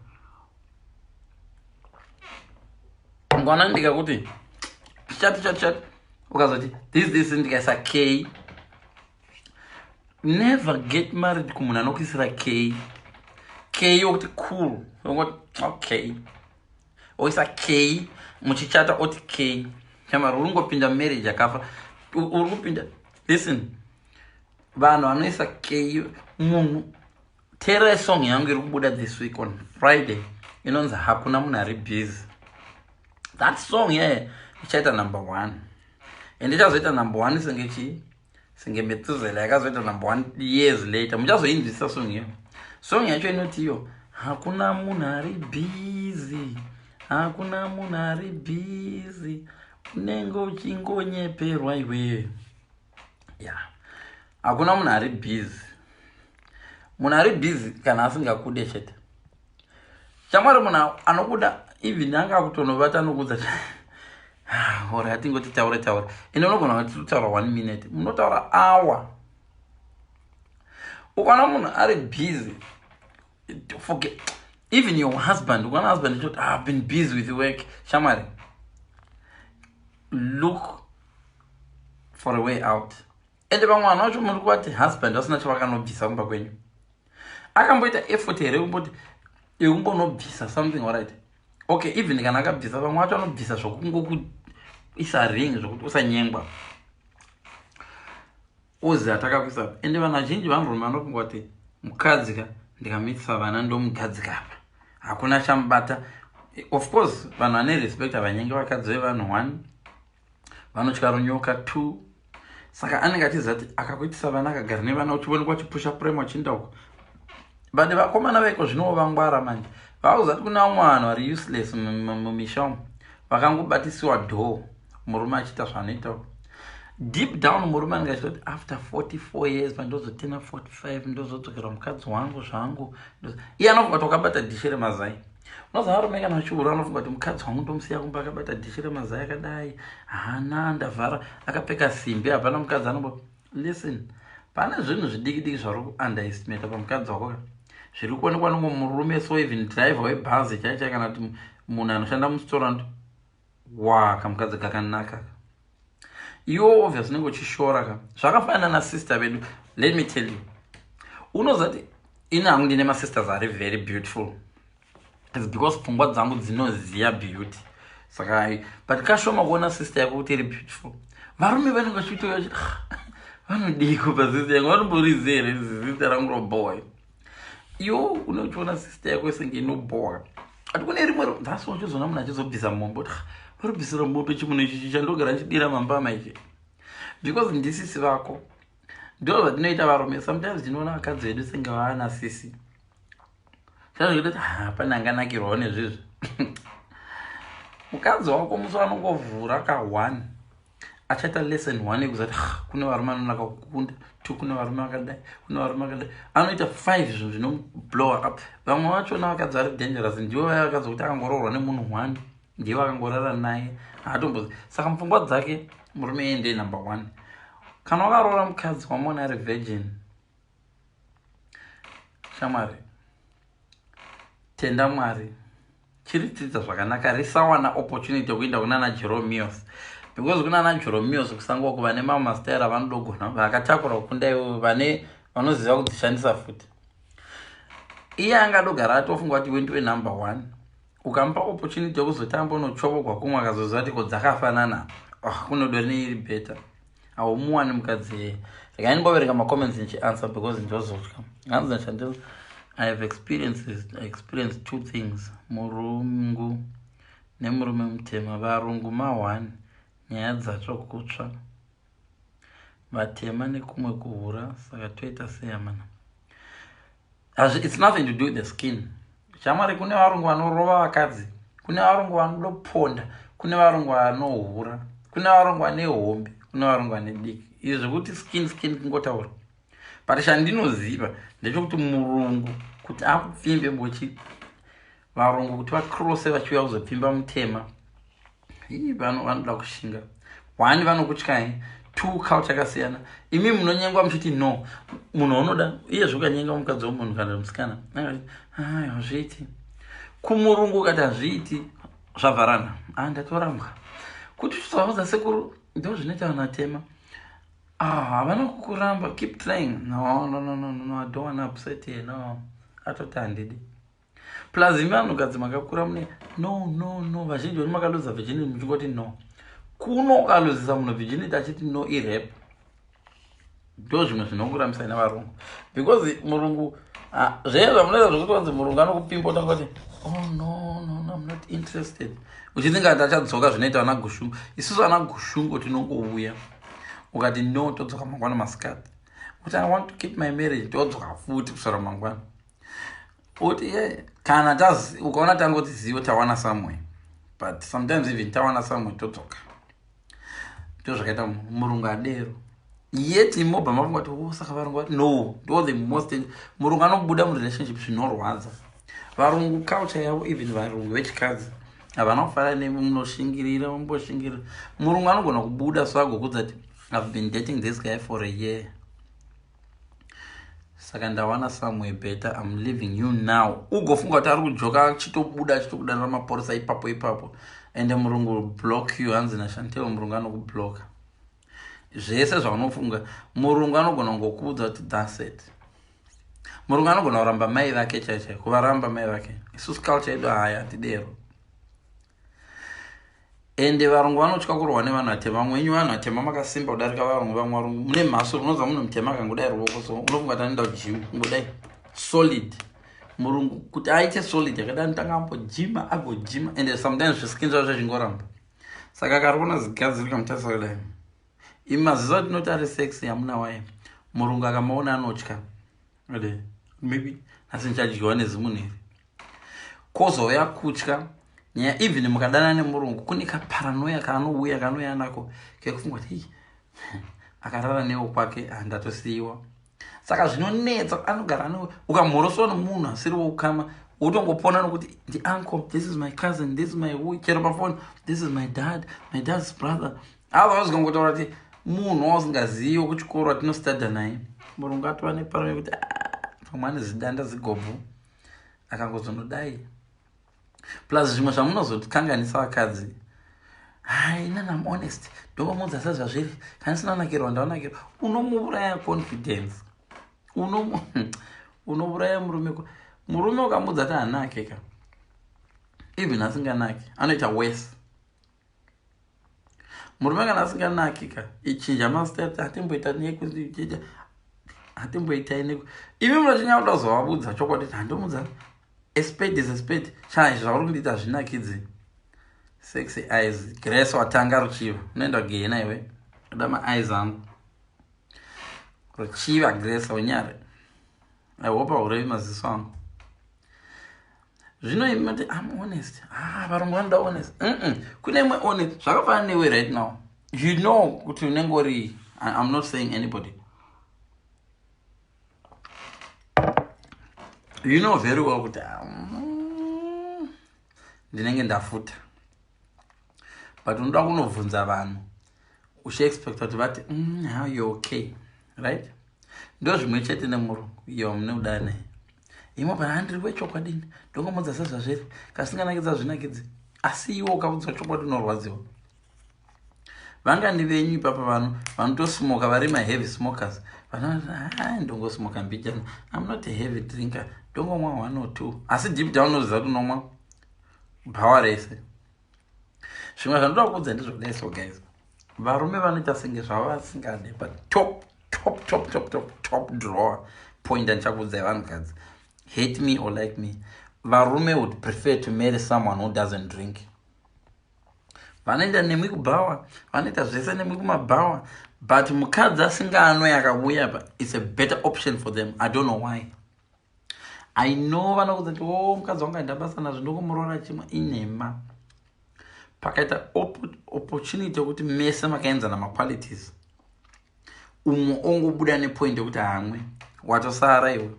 ukaona ndikakuti chat chat chat, ukazoti this this, ndikaisa k. Never get married kumunhu anokuisira k. K yokuti cool, ongoti okay, oisa k muchichata, oti k. Shamari, uri ngopinda marriage yakafa. Uri kupinda. Listen, vanhu vanoisa k, munhu, teerai song yangu iri kubuda this week on Friday, inonzi "Hakuna Munhu Ari Busy". That song yeye ichaita number one, and ichazoita number one senge chii? Senge Metuzela yakazoita number one years later. Muchazoinzwisisa song iyo. Song yacho inoti iyo, "Hakuna munhu ari busy, hakuna munhu ari busy, unenge uchingonyeperwa iwewe." Ya, hakuna munhu ari busy. Munhu ari busy kana asingakude chete. Shamwari, munhu anokuda, even anga akutonovata, anokuudza ore hatingoti taure taure. Ende unogona kuti kutaura one minute, munotaura hour. Ukaona munhu ari busy, forget even your husband. Ukaona husband ichoti, "I've been busy with work," shamwari, look for a way out. Ende vamwe vanhu vacho muri kuvati husband vasina chavakanobvisa kumba kwenyu. Akamboita effort here kumboti yekumbonobvisa something? Alright, okay, even kana akabvisa, vamwe vacho vanobvisa zvokungokuisa ring, zvokuti usanyengwa, ozi atakakuisa. Ende vanhu vazhinji, vanhurume, vanofunga kuti mukadzi ka, ndikamitisa vana, ndomugadzika apa, hakuna chamubata. Of course, vanhu vane respect havanyengi vakadzi vevanhu. One, vanotya runyoka. Two, saka anenge achiziva kuti akakuitisa vana, akagara nevana, uchionekwa uchipusha pram, uchiinda uko. But vakomana vaiko zvinovo vangwara manje, vakuziva kuti kuna vamwe vanhu vari useless mumisha umu, vakangobatisiwa door, murume achiita zvaanoita uko. Deep down murume anenge achita kuti after 44 years, pandozotena 45, ndozodzokera mukadzi wangu zvangu. Iye anofunga kuti wakabata dhishi remazai. Unoziva, varume kana vachiura, anofunga kuti mukadzi wangu ndomusiya kumba akabata dhishi remazai akadai, hana ndavhara, akapfeka simbi, hapana mukadzi anombo. Listen, pane zvinhu zvidiki diki zvari kuunderestimata pamukadzi wako zviri kuonekwa nomwe murume. So even driver webhazi chai chai, kana kuti munhu anoshanda musitoro, anoti, "Wa, kamukadzi kakanaka." Iwo obvious unenge uchishora ka. Zvakafanana nasister vedu. Let me tell you, unozati ini hangu ndine masisters ari very beautiful. It's because pfungwa dzangu dzinoziva beauty. Saka, but kashoma kuona sister yako kuti iri beautiful. Varume vanenge vachitoa, vanodiko pasista yangu? Vanomboriziva here zita rangu roboy? Iwo unochiona sister yako senge inoboa, ati kune rimwe nhasi wachizoona munhu achizobvisa mombe, kuti varibvisira mombe chimunhu ichi chandogara nchidira mambama ichi, because ndisisi vako. Ndo zvatinoita varume. Sometimes tinoona vakadzi vedu senge vaana sisi, chazvikuti hapana anganakirwawo nezvizvi. Mukadzi wako musi anongovhura ka1, achaita lesson one yekuzati kune varume anonaka kukunda, two, kune varume vakadai, kune varume vakadai. Anoita five zvinhu zvinoblow up. Vamwe vachona vakadzi vari dangerous ndivo vaya vakadzi kuti akangoroorwa nemunhu one, ndivo akangorara naye, haatombozi. Saka mupfungwa dzake murume iye ndiye number one. Kana wakaroora mukadzi wamuona ari virgin, shamwari, tenda Mwari, chiridzidza zvakanaka. Risawana opportunity yekuenda kunana Jeromios, because kunana Jeromios kusango kuva nemamwe masitaira avanodogona, vakatakura kukunda ivo, vane vanoziva kudzishandisa futi. Iye angadogara atofunga kuti iwe ndiwe number one. Ukamupa opportunity yekuzotamba unochovogwa kumwe, akazoziva kuti ko dzakafanana, oh, kunodori neiri better, haumuwani mukadzi yeye. Regai ndimboverenga macomments ndichianswer, because ndozotya. Hanzi naChandel, "I have experienced two things, murungu nemurume mutema. Varungu ma1, nyaya dzacho kutsva, vatema nekumwe kuhura. Saka toita seyamana?" It's nothing to do with the skin, shamwari. Kune varungu vanorova vakadzi, kune varungu vanodoponda, kune varungu vanohura, kune varungu vane hombe, kune varungu vane diki. Izvi zvekuti skin skin kungotaura. But chandinoziva ndechekuti murungu kuti akupfimbe bochi, varungu kuti vacrosse vachiuya kuzopfimba mutema, vanoda kushinga. One, vanokutyai. Two, culture yakasiyana. Imi munonyengwa muchiti no, munhu waunoda iyezve ukanyenga mukadzi wemunhu kana musikana, hazviiti. Kumurungu ukati hazviiti, zvavharana. A, ndatorambwa. Kuti uchizovaudza, "Sekuru, ndo zvinoita vanhu vatema," ah, havana kukuramba. "Keep trying." "No, no, no, no, no, I don't wanna upset here. No." Atoti handidi. Plus imi vanhukadzi makakura mune no, no, no. Vazhinji veni makaluza virginity muchingoti no. Kuno ukaluzisa munhu virginity achiti no, irape. Ndo zvimwe zvinokurambisai nevarungu, because murungu, zvee zvamunoita zvokuti wanzi murungu anokupimba, utanga kuti, "Oh, no, no, no, I'm not interested," uchithinga kuti achadzoka. Zvinoita vana gushungu. Isusu vana gushungu tinongouya, ukati no, todzoka mangwana masikati. Kuti, "I want to keep my marriage," todzoka futi kusvara mangwana. Uti ye kana ukaona tangoti zivo tawana somewhere, but sometimes even tawana somewhere, todzoka. Ndo zvakaita murungu adero. Yet mobva mafunga kuti, "Oh, saka varungu." No, ndo the most murungu anobuda murelationship zvinorwadza. Varungu culture yavo, even varungu vechikadzi havana kufanana nemi munoshingirira, mumboshingirira. Murungu anogona kubuda so agokudza kuti, "I've been dating this guy for a year, saka ndawana somewhere better, I'm leaving you now." Ugofunga kuti ari kujoka, achitobuda achitokudanira mapurisa ipapo ipapo. Ende murungu block you. Hanzi naShantel, murungu anokubloka zvese zvaunofunga. Murungu anogona kungokuudza kuti, "That's it." Murungu anogona kuramba mai vake chaichai, kuvaramba mai vake. Isusu culture yedu haya, hatidero. Ende varungu vanotya kurwa nevanhu vatema. Vamwe wenyu vanhu vatema makasimba kudarika varungu. Vamwe varungu mune mhaso. Unoziva munhu mutema akangodai ruoko so, unofunga kuti anoenda kugym. Kungodai solid. Murungu kuti aite solid yakadai, anotanga ambojima, agojima. Ende sometimes zviskin zvavo zvazvingoramba. Saka akariona zigadzi rikamutarisa kudai, imi maziso atinoti ari sex yamuna waye, murungu akamaona anotya. Ade maybe nhasi ndichadyiwa nezimunhu iri. Kwozouya kutya nyaya. Even mukadana nemurungu, kune kaparanoia kaanouya, kaanouya nako kekufunga kuti, "Hei, akarara newo kwake, handatosiyiwa." Saka zvinonetsa. Anogara ane ukamhoroswa nemunhu asiri woukama, wotongopona nokuti ndi uncle, this is my cousin, this is my who. Chero pafoni, "This is my dad, my dad's brother." Otherwise ukangotaura kuti munhu wausingazivi wekuchikoro atinostada naye, murungu atova neparanoia yekuti, "Ah, pamwe ane zidanda zigobvu." Akangozonodai. Plus zvimwe zvamunozotikanganisa vakadzi, "Hai, nani, I'm honest, ndongomuudza sezvazviri. Kana isina kunakirwa, ndaonakirwa." Unomuuraya confidence. Unouraya murume. Murume ukamudza kuti hanake ka, even asinganaki anoita worse. Murume kana asinganaki ka, ichinja mazita, hatimboita neku, hatimboitai neku. Imi munochinyanya kuda kuzovabudza chokwadi kuti handomudza, a spade is a spade. Chana izvi zvauri kundiita zvinakidzi. Sexy eyes, Grace, watanga ruchiva, unoenda kugehena iwe. Uda maeyes angu, ruchiva. Grace, unyare. I hope haurevi maziso angu. Zvino imi mati, "I'm honest." Ah, varungu vanoda honest. Kune imwe honest zvakafanana newe right now, you know kuti unenge uri, I'm not saying anybody, you know very well kuti ndinenge ndafuta, but unoda kunobvunza vanhu uchiexpecta kuti vati, how you okay, right?" Ndo zvimwe chete nemurungu iyo mune kuda naye. Imwe pana, "Handiri wechokwadini, ndongomudza sezvazviri, kasinganakidza zvinakidzi." Asi iwe ukaudzwa chokwadi unorwadziwa. Vangani venyu ipapa vanhu vanotosmoka, vari maheavy smokers, vanoti, "Ah, ndongosmoka mbijana, I'm not a heavy drinker, ndongomwa one or two," asi deep down unoziva kuti unomwa bhawa rese. Zvimwe zvandoda kuudza ndezvokudai. So guys, varume vanoita senge zvavo vasingade, but top top top top top top drawer point andichakuudzai, vanhukadzi, hate me or like me, varume would prefer to marry someone who doesn't drink. Vanoenda nemwi kubhawa, vanoita zvese nemwi kumabhawa, but mukadzi asinganwe akauya pa, it's a better option for them. I don't know why. I know vanokuudza kuti, "O, oh, mukadzi wangu aenda basa nazvo, ndokumuroora chimwe." Inhema. Pakaita opportunity yekuti mese makaenzana maqualities, umwe ongobuda nepoint yekuti hamwe, watosara iwe.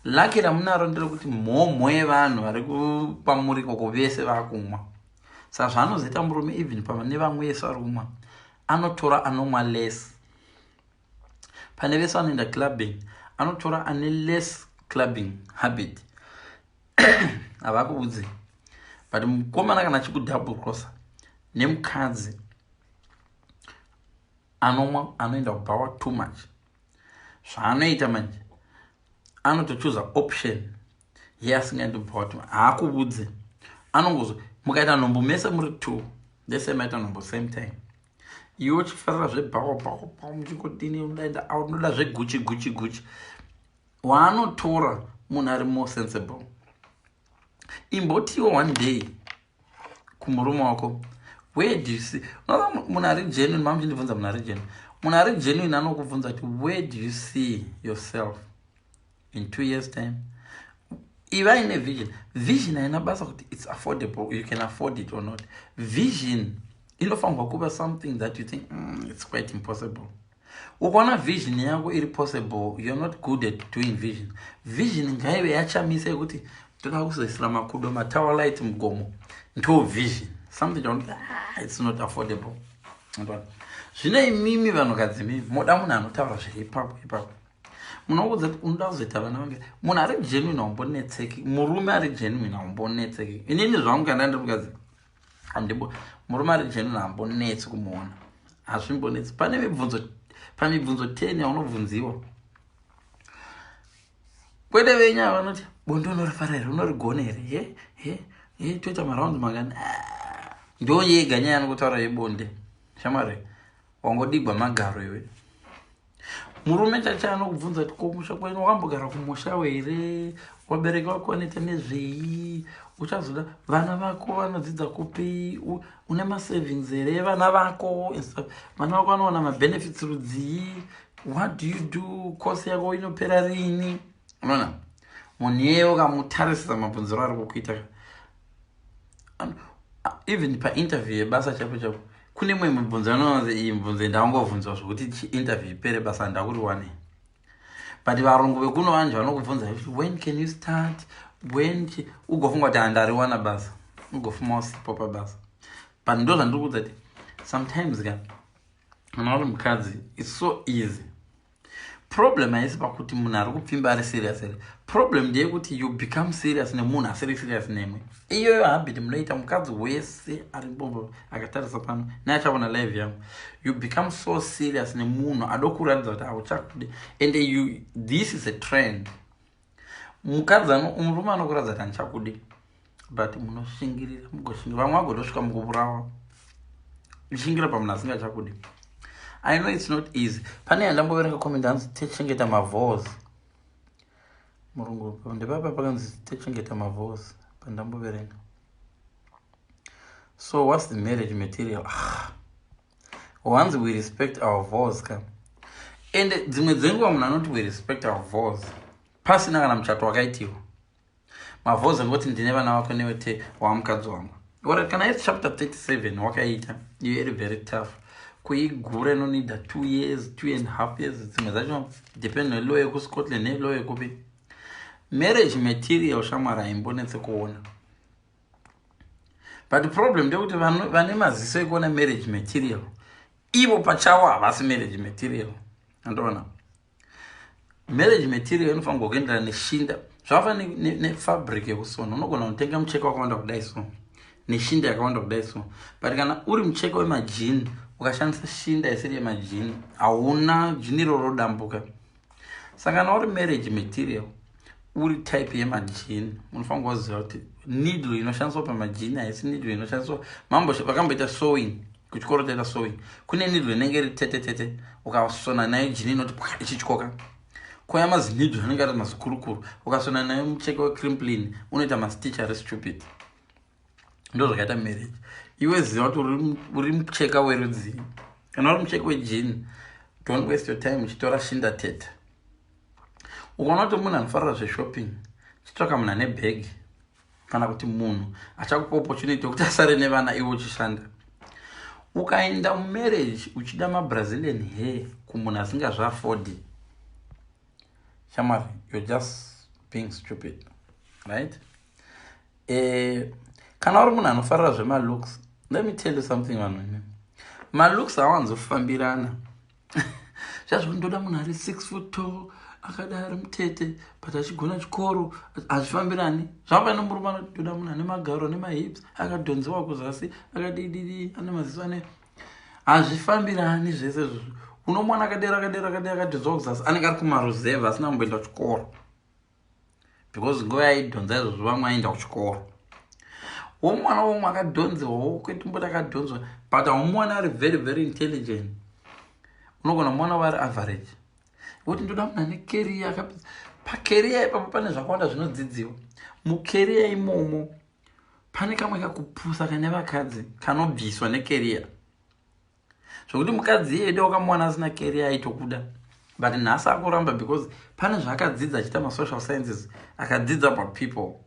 Laki ramunaro nderekuti mhomho yevanhu vari pamuri ikoko vese vakumwa. Saka zvaanozoita murume, even pane vamwe vese vari kumwa, anotora anomwa less. Pane vese vanoenda clubbing, anotora ane less clubbing habit. Havakuudzi, but mukomana kana achikudouble crosser nemukadzi anomwa, anoenda kubhawa too much, zvaanoita manje, anotochuza option ye asingaendi kubhawa too much. Haakuvudzi. Anongozo mukaita nhombo mese muri two, ndese maita nhombo same time, iwe uchifarira zvebhawa bhawa bhawa, muchingodini, unodaenda out, unoda zveguchi guchi guchi, waanotora munhu ari more sensible. Imbotiwo one day kumurume wako, "Where do you see?" Munhu ari genuine, mamuchindibvunza, munhu ari genuine, munhu ari genuine anokubvunza kuti, "Where do you see yourself in 2 years time?" Ivai nevision. Vision haina basa kuti it's affordable, you can afford it or not. Vision inofanirwa kuva something that you think, it's quite impossible." Ukaona vision yako iri possible, you're not good at doing vision. Vision ngaive yachamisa yekuti Toda kuzoisira makudo matower light mugomo. Ndo vision, something chaunoti, ah, it's not affordable. Zvino imimi vanhukadzi, mimi moda munhu anotaura zviri ipapo ipapo. Munoudza kuti unoda kuzoita vana vange. Munhu ari genuine haumbonetseki. Murume ari genuine haumbonetseki. Inini zvangu, kana ndiri mukadzi, handimbo, murume ari genuine hambonetsi kumuona, hazvimbonetsi. Pane mibvunzo, pamibvunzo 10 yaunobvunziwa, kwete venyaya vanoti, "Bonde unorifara here? Unorigona here? He he he, toita marounds mangani?" Ah, ndo yega nyaya yanokotaura yebonde. Shamwari, wangodigwa magaro iwe. Murume chacha anokubvunza kuti, "Ko musha kwenyu, wakambogara kumusha here? Vabereki vako vanoita nezvei? Uchazoda vana vako vanodzidza kupi? Une masavings here? Vana vako, vana vako vanowana mabenefits rudzii? What do you do? Course yako inopera rini?" Unoona munhu iyeye ukamutarisisa mabvunziro ari kukuita, even painterview yebasa chapo chapo, kune imwe mibvunzo anonzi, "Iyi mibvunzo ndangovhunzwa zvokuti chiinterview ipere, basa ndakuriwane." But varungu vekuno vanje vanokubvunza, "When can you start?" When ugofunga kuti handariwana basa, ugofuma usipo pabasa. But ndo zvandiri kuudza kuti sometimes ka, kana uri mukadzi, it's so easy. Problem haisi pakuti munhu ari kupfimba ari serious here. Problem ndeyekuti you become serious nemunhu asiri serious nemwe. Iyoyo habit munoita. Mukadzi wese ari mbombo akatarisa pano neachaona live yangu, you become so serious nemunhu adokuratidza kuti hauchakude. And you, this is a trend. Mukadzi, murume anokuratidza kuti handichakudi, but munoshingirira, mugoshingirira. Vamwe vagotosvika mukuvurawa uchishingira pamunhu asingachakudi. I know it's not easy. Pane yandamboverenga comment, hanzi, "Techengeta mavows." Murungu ndepapa pakanzi, "Techengeta mavows," pandamboverenga. So what's the marriage material? Ah. Once we respect our vows ka. And dzimwe dzenguva munhu anoti, "We respect our vows," pasina kana muchato wakaitiwa. Mavows angoti, "Ndine vana vako newete wamukadzi wangu." Alright, kana iri chapter 37 wakaita iyo, iri very tough kuigura, inonida 2 years, 2.5 years dzimwe dzacho, depend nelaw yekuScotland nelaw yekupi. Marriage material, shamwari, haimbonetse kuona, but problem ndekuti vane maziso ekuona marriage material, ivo pachavo havasi marriage material. Andoona marriage material inofanirwa kuenderana neshinda. Zvakafanana nefabric yekusona. Unogona kutenga mucheka wakawanda kudai so, neshinda yakawanda kudai so, but kana uri mucheka wemajini, ukashandisa shinda isiri yemajini, hauna jini iroro rodambuka. Saka kana uri marriage material, uri type yemajini, unofanirwa kuziva kuti needle inoshandiswa pamajini haisi needle inoshandiswa. Mambo vakamboita sewing kuchikoro, taita sewing, kune needle inenge iri tete tete, ukasona nayo jini inoti pwa, ichityoka. Kwaya mazineedle anenge ari mazikurukuru, ukasona nayo mucheka wecrimplin unoita mastitch ari stupid. Ndo zvakaita marriage. Iwe ziva kuti uri mucheka werudzii. Kana uri mucheka wejini, don't waste your time uchitora shinda tete. Ukaona kuti munhu anofarira zveshopping, chitsvaka munhu ane bhegi, kana kuti munhu achakupa opportunity yekuti asare nevana iwe uchishanda. Ukaenda mumarriage uchida mabrazilian hair kumunhu asingazviaffordi, shamwari, you're just being stupid, right? Kana uri munhu anofarira zvemalooks, let me tell you something, vanhu imi, malooks hawanzofambirana. Zvazvo ndoda munhu ari 6 foot tall, akadai, ari mutete, but achigona chikoro, hazvifambirani. Zvava nemurume anoti, "Ndoda munhu ane magaro nemahips, akadhonzewa kuzasi, akadididi, ane maziso ane," hazvifambirani zvese izvozvo. Unomuwana akadera, akadera, akadera, akadhonzewa kuzasi, anenge ari kumaruzevha, asina kumboenda kuchikoro, because nguva yaidhonza izvozvo vamwe aenda kuchikoro. Womwana womwe akadhonzewawo, kwete mboti akadhonzwa, but haumuwana ari very very intelligent. Unogona muwana vari average. Woti, "Ndoda munhu ane career." Pacareer ipapo pane zvakawanda zvinodzidziwa. Mucareer imomo pane kamwe kakupusa kane vakadzi kanobviswa necareer, zvokuti mukadzi iyede wakamuwana asina career aitokuda, but nhasi akuramba because pane zvaakadzidza achiita masocial sciences, akadzidza about people,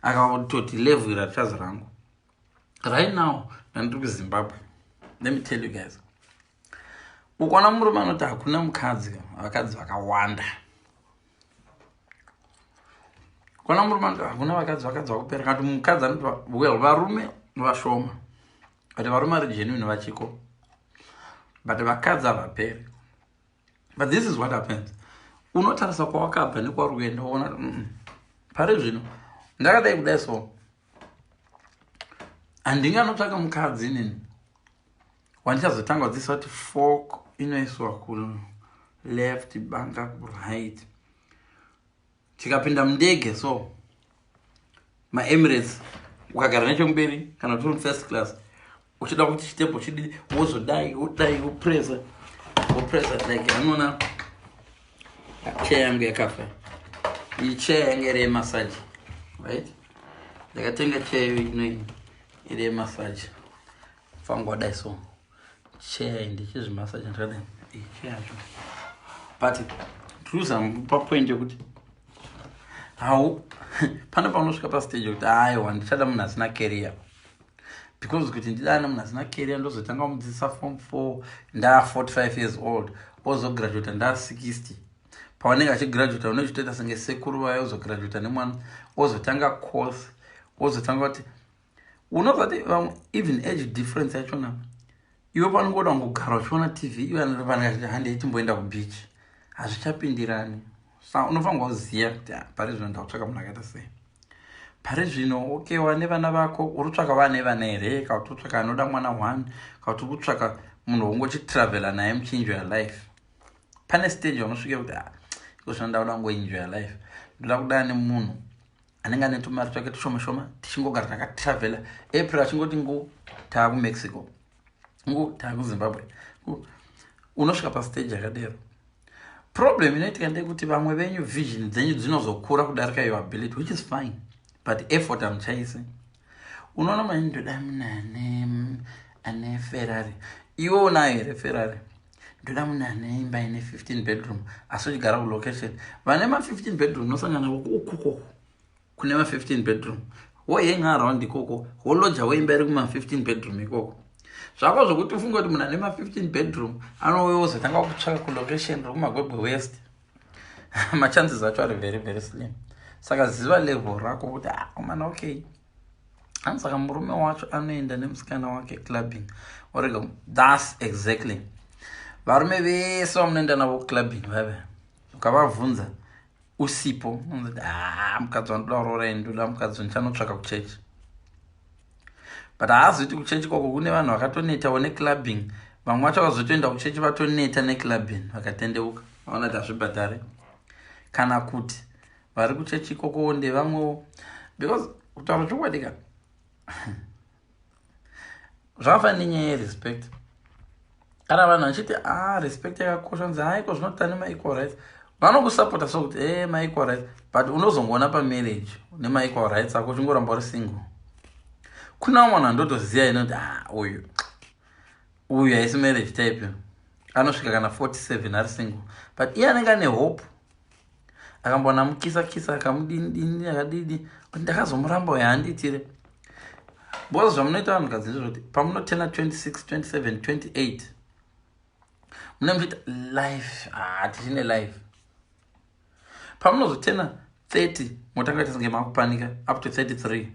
akatoti level ratichazi rangu. Right now ndandiri kuZimbabwe, let me tell you guys, ukaona murume anoti hakuna mukadzi, vakadzi vakawanda. Kwana murume anoti hakuna vakadzi, vakadzi vakupera. Kana kuti mukadzi anoti, well, varume vashoma, but varume vari genuine vachiko, but vakadzi havaperi. But this is what happens: unotarisa kwawakabva nekwauri kuenda, woona pari zvino ndakadai kudai, so handinganotsvaka mukadzi inini wandichazotanga kudzidzisa kuti fork inoiswa kuleft, banga kuright. Tikapinda mundege, so maEmirates, ukagara nechemberi kana kuti uri first class, uchida kuti chitepo chidi, wozodai, wodai, wopresa, wopresa. Like anoona chair yangu yakafa iyi, chair yangu iri yemassage, right? Ndakatenga chair ino iri yemassage. Fangu wadai, so chair ndichizvimassage ndakadai, iyi chair yacho. But tiri papoint yekuti hau pane paunosvika pastage yekuti aiwa, ndichada munhu asina career, because kuti ndidane munhu asina career, ndozotanga kumudzidzisa form 4 ndaa 45 years old, ozograduata ndaa 60. Pavanenge achigraduata, unochitoita senge sekuru vaya. Ozograduata nemwana, ozotanga course, ozotanga kuti unozati vamwe, even age difference yachona. Iwe panongoda kungogara uchiona TV, iwe vanenge handei timboenda kubeach, hazvichapindirani. Sa unofanirwa kuziva kuti, ah, pari zvino ndakutsvaka munhu akaita sei pari zvino. Okay, wane vana vako, uri kutsvaka vane vana here, kana kuti utsvaka anoda mwana one, kana kuti uri kutsvaka munhu wongochitravhela naye muchienjoya life? Pane stage yaunosvika kuti, ah, iko zvino ndakuda kungoenjoya life, ndoda kudana nemunhu anenge ane tumari twake tushoma shoma, tichingogara takatravhela. April achingoti ngu taakuMexico, ngu taakuZimbabwe. Unosvika pastage yakadero. Problem inoitika ndeyekuti vamwe venyu vision dzenyu dzinozokura kudarika your ability, which is fine, but effort hamuchaisi. Unoona mani, ndoda munhu ane Ferrari. Iwe unayo here Ferrari? Ndoda munhu ane imba ine 15 bedroom, asi uchigara kulocation. Vane ma15 bedroom unosangana ukoko kune ma15 bedroom, wohenga around ikoko, woloja, woimba iri kuma15 bedroom ikoko. Zvako zvokuti ufunge kuti munhu ane ma15 bedroom anouya wozotanga kutsvaka kulocation rekuMagwegwe West, machances acho ari very very slim. Saka ziva level rako kuti, ah, mana, okay. Saka murume wacho anoenda nemusikana wake clubbing, orega. Thats exactly varume vese vamunoenda navo clubbing vave, ukavabvunza usipo, unozoti, ah, mukadzi wandoda kuroora, ndoda mukadzi ndichanotsvaka kuchechi. But haazoti kuchechi kwako kune vanhu vakatonetawo neclubbing. Vamwe vacho vazotoenda kuchechi vatoneta neclubbing, vakatendeuka, vaona kuti hazvibhadhare. Kana kuti vari kuchechi ikoko ndevamwewo, because kutaura chokwadi ka, zvakafanana nenyaya yerespect. Kana vanhu vachiti, ah, respect yakakosha, nzi haiko zvinoti ane maequal rights, vanokusapota sokuti e maequal rights, but unozongoona pamarriage nemaequal rights ako uchingoramba uri single. Kuna vamwe vanhu vandotoziva inoti, ah, uyu uyu haisi marriage type, anosvika kana 47 ari single, but iye anenge ane hope. Akambona mukisa kisa, akamudini akadidi kuti ndakazomuramba uyo haandiitire. Because zvamunoita vanhukadzi ndezvekuti pamunotena 26, 27, 28, mune muchiita life, ah, tichine life. Pamunozotena 30, motanga kuita senge makupanika up to 33.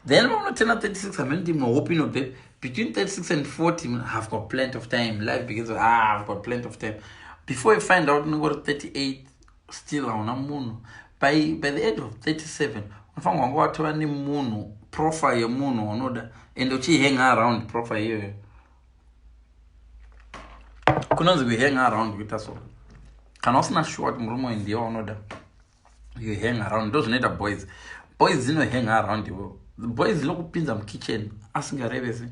Then pamunotena 36, hamene ndimwe hope inobve between 36 and 40, have got plenty of time. Life begins, ah, I've got plenty of time. Before you find out, unenge uri 38, still hauna munhu. By the age of 37, unofanirwa kunge watova nemunhu, profile yemunhu waunoda, and uchihang around profile iyoyo. Kunonzi kuhang around kuita so, kana usina sure kuti murume uyu ndiye waunoda, you hang around. Ndo zvinoita boys. Boys dzinohang around iwo. Boys dzinokupinza mukitchen asingarevesi,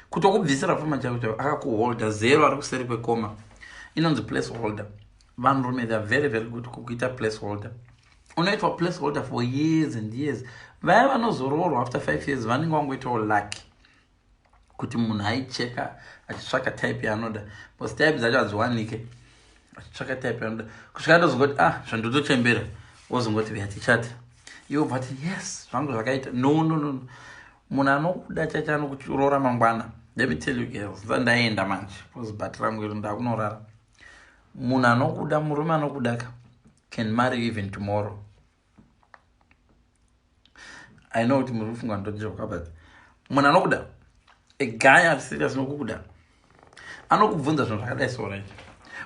kutokubvisira pfuma chako chako, akakuholda zero ari kuseri kwekoma. Inonzi place holder. Vanhurume, they are very very good kukuita place holder. Unoitwa place holder for years and years. Vaya vanozoroorwa after 5 years vanenge vangoitawo lucky kuti munhu aicheka achitsvaka type yaanoda, because type dzacho hadziwanike. Achitsvaka type yaanoda kusvika ndozongoti, ah, zvandotochembera, wozongoti vya tichati, iwe bva ti, yes, zvangu zvakaita. No, no, no, munhu anokuda chacho anokuroora mangwana. Let me tell you girls, ndaenda manje because bhati rangu iro, ndakunorara. Munhu anokuda, murume anokuda ka, can marry you even tomorrow. I know kuti muri kufunga ndojoka, but munhu anokuda, a guy ari serious nokukuda, anokubvunza zvinhu zvakadai so, right?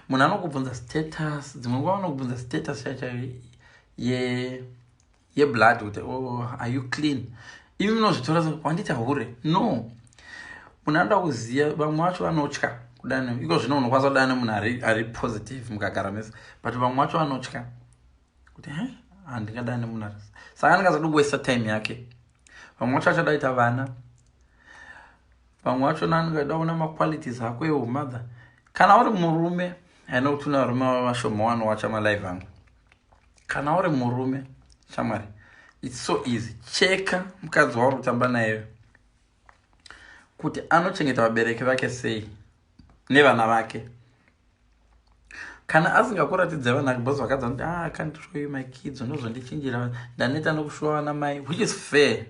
Munhu anokubvunza status, dzimwe nguva anokubvunza status chacho yeblood kuti, "Oh, are you clean?" Imi munozvitora se wandita hure. No, munhu anoda kuziva. Vamwe vacho vanotya kudana. Iko zvino unokwanisa kudana nemunhu ari positive, mukagara mese, but vamwe vacho vanotya kuti, "He, handingadani nemunhu ari." Saka anenge kuwaste time yake. Vamwe vacho vachada ita vana, vamwe vachona anenge kuona maqualities ako eumother. Kana uri murume, aina kuti une varume vashoma vanowacha malive angu. Kana uri murume, shamwari, it's so easy. Cheka mukadzi wauri kutamba naye kuti anochengeta vabereki vake sei nevana vake. Kana asingakuratidze vana, because vakadzi vanoti, "Ah, I can't show you my kids, unozondichinjira, ndaneta nokushuwa vana mai," which is fair.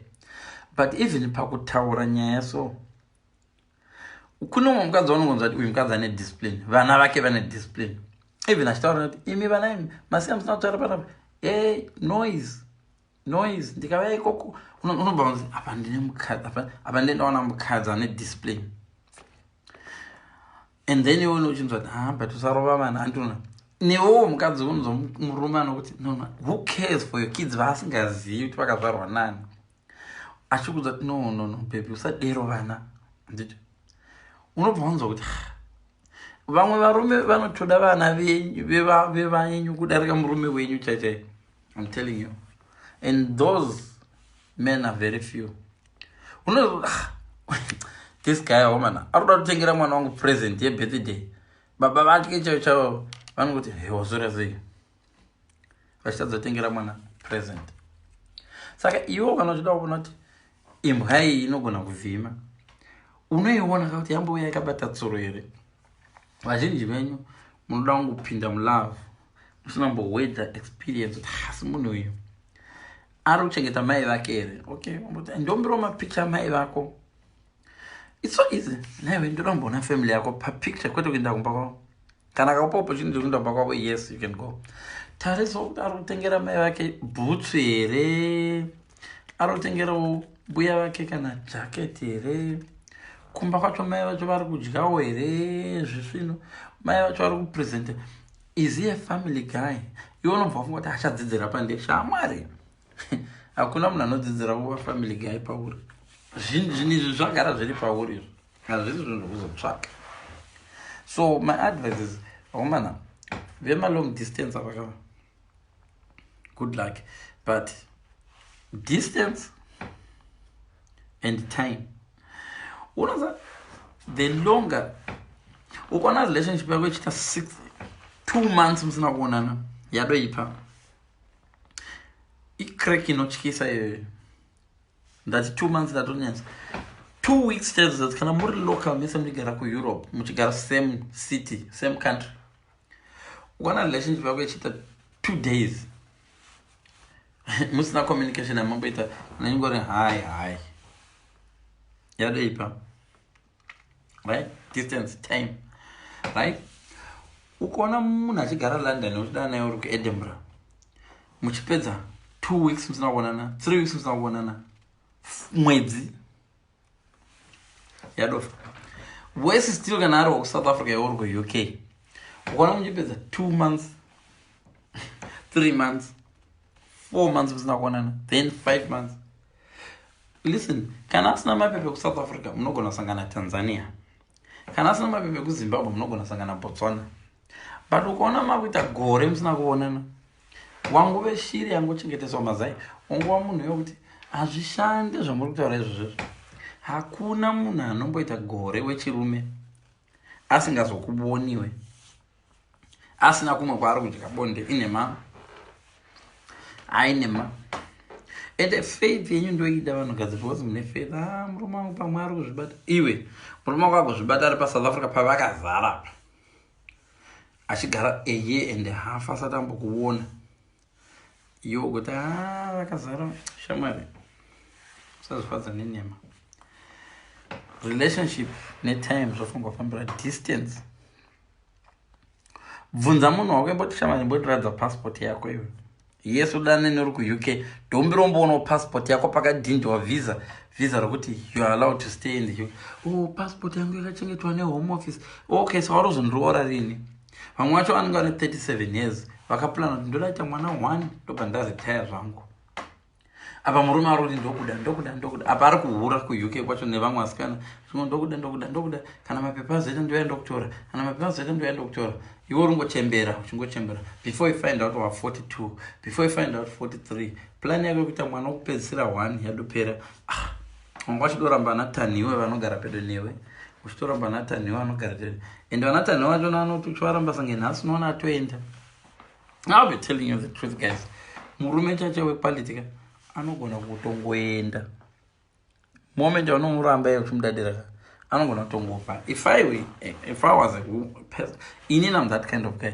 But even pakutaura nyaya, so kune umwe mukadzi waunongonzwa kuti uyu mukadzi ane discipline, vana vake vane discipline. Even achitaura kuti, "Imi vana imi, masiya musina kutaura panapa, e noise, noise, ndikavaya ikoko," unobva unzi, "Apa ndine mukadzi, apa ndindaona mukadzi ane discipline." And then iwe uchinzwa kuti, "Ah, but usarova vana." Andiona newewo mukadzi unonzwa murume anokuti, "No, no, who cares for your kids?" Vaasingazivi kuti vakazvarwa nani, achikudza kuti, "No, no, no, baby, usadero vana." Nditi unobva wanzwa kuti vamwe varume vanotoda vana vevanyu kudarika murume wenyu chaichai. I'm telling you, and those men are very few. Uno this guy womana ari kuda kutengera mwana wangu present yebirthday, baba vatye chaivo chaivo vanongoti, "He, wazora sei?" Vachitadza kutengera mwana present. Saka iwo kana uchida kuona kuti imbwa iyi inogona kuvhima, unoiona kakuti yambouya yakabata tsuro here. Vazhinji venyu munoda kungopinda mulove musina kumbowedza experience kuti hasi munhu uyu ari kuchengeta mai vake here. Okay, ndombirawo mapicture amai vako. It's so easy. Naiwe ndoda kumboona family yako papicture, kwete kuenda kumba kwavo. Kana kakupa opportunity yekuenda kumba kwavo, yes, you can go. Tarisa kuti ari kutengera mai vake bhutsu here, ari kutengerawo mbuya vake kana jacket here, kumba kwacho mai vacho vari kudyawo here zvisvino, mai vacho vari kupresenta. Is he a family guy? Iwe unobva wafunga kuti achadzidzira pande. Shamwari, hakuna munhu anodzidzira kuva family guy pauri. Zvinhu izvi zvagara zviri pauri, izvo hazvisi zvinhu zvokuzotsvaka. So my advice is, vakomana vemalong distance avakava, good luck, but distance and time, unoza the longer ukaona relationship yako ichiita 6, 2 months musina kuonana, yadoipa, icrack inotyisa iyoyo. Ndati 2 months, ndatonyanyisa. 2 weeks chaidzo. Zati kana muri local mese, muchigara kuEurope, muchigara same city, same country, ukaona relationship yako ichiita 2 days musina communication yamamboita, nanyingori hi hi, yadoipa, right? Distance, time, right? Ukaona munhu achigara London, uchidana naye uri kuEdinburgh, muchipedza 2 weeks musina kuonana, 3 weeks musina kuonana, mwedzi, yadofa. Wese still, kana ari wekuSouth Africa, yauri kuUK, ukaona muchipedza 2 months, 3 months, 4 months musina kuonana, then 5 months, listen, kana asina mapepa ekuSouth Africa, munogona kusangana Tanzania. Kana asina mapepa ekuZimbabwe, munogona kusangana Botswana. But ukaona makuita gore musina kuonana, wanguve shiri yangochengeteswa mazai, unguva munhu yokuti hazvishande zvamuri kutaura izvozvezvo. Hakuna munhu anomboita gore wechirume asingazokuboniwe asina kumwe kwaari kudya bonde. Inhema, ainhema. Ende faith yenyu ndoida vanhukadzi, because mune faith. Ah, murume wangu pamwe ari kuzvibata. Iwe, murume wako akuzvibata ari paSouth Africa pavakazara pa, achigara a year and a half asati ambokuona iwe, kuti a ah, vakazara. Shamwari, usazvifadza nenhema. Relationship netime zvofanirwa kufambira. Distance, bvunza munhu wako, imboti, "Shamwari, imbotiradza passport yako iwe." Yes, udane neri kuUK, ndombiromboonao passport yako pakadhindwa visa rokuti you are allowed to stay in the UK. Oh, passport yangu yakachengetwa neHome Office. Okay, so warozondiroora rini? Vamwe vacho vanenge vane 37 years, vakaplana kuti ndodaita mwana one, ndobva ndaretire zvangu. Apa murume ari kuti ndokuda, ndokuda, ndokuda. Apa ari kuhura kuUK kwacho nevamwe vasikana. Zvimwe ndokuda, ndokuda, ndokuda. Kana mapepa azoita, ndoya ndokutora. Kana mapepa azoita, ndoya ndokutora. Iwe uri ngochembera, uchingochembera. Before you find out, wa 42. Before you find out, 43. Plan yako yekuita mwana wokupedzisira one yadopera. Ah, wanga uchidoramba nataniwe vanogara pedo newe, uchitoramba nataniwe vanogara pedo. Ende vanataniwe vachona vanoti uchivaramba sange nhasi, unoona atoenda. I'll be telling you the truth, guys. Murume chacho wequality ka anogona kutongoenda moment yaunomuramba iye uchimudadira ka, anogona kutongofa. If I was a person, inini am that kind of guy.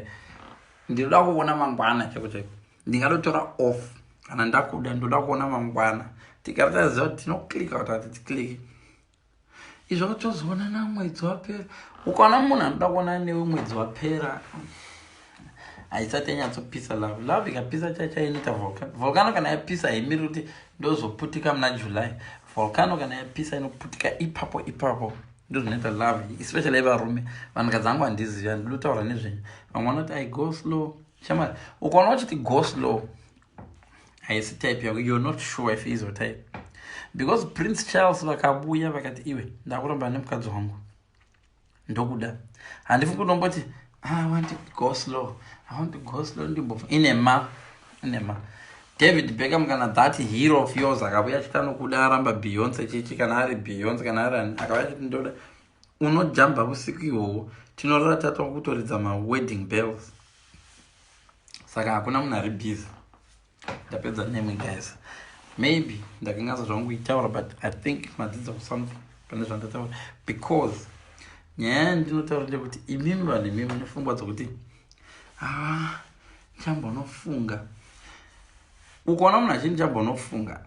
Ndinoda kuona mangwana chaiko chaiko. Ndingadotora off kana ndakuda. Ndoda kuona mangwana, tigara taziva kuti tinoclicka kuti hatiticlicki. Izvo tozoonana mwedzi wapera. Ukaona munhu anoda kuonana newe mwedzi wapera, haisati yanyatsopisa love. Love ikapisa chacha inoita volcano. Volcano kana yapisa haimiri kuti ndozoputika muna July. Volcano kana yapisa inoputika ipapo ipapo. Ndo zvinoita love, especially yevarume. Vanhukadzi vangu handizivi, handidi kutaura nezvenyu. Vamwe vanoti, "I go slow." Shamari, ukaona uchiti go slow, haisi type yako. You're not sure if is your type, because Prince Charles vakabuya vakati, "Iwe, ndakuramba nemukadzi wangu, ndokuda," handifi kunomboti, "I want to go slow, I want to go slow." Ndimbofa inema inema. David Beckham, kana that hero of yours akavuya achiti anokuda, aramba Beyonce chichi, kana ari Beyonce, kana ari ani, akauya achiti ndoda, unojamba usiku ihwohwo. Tinorara tatwa kutoridza mawedding bells. Saka hakuna munhu ari busy. Ndapedza nemwe, guys. Maybe ndakanganisa zvangu itaura, but I think madzidza something pane zvandataura, because nyaya yandinotaura ndekuti imimi vanhu, imimi nefungwa dzokuti, "Ah, ndichambonofunga." Ukaona munhu achiti "ndichambonofunga,"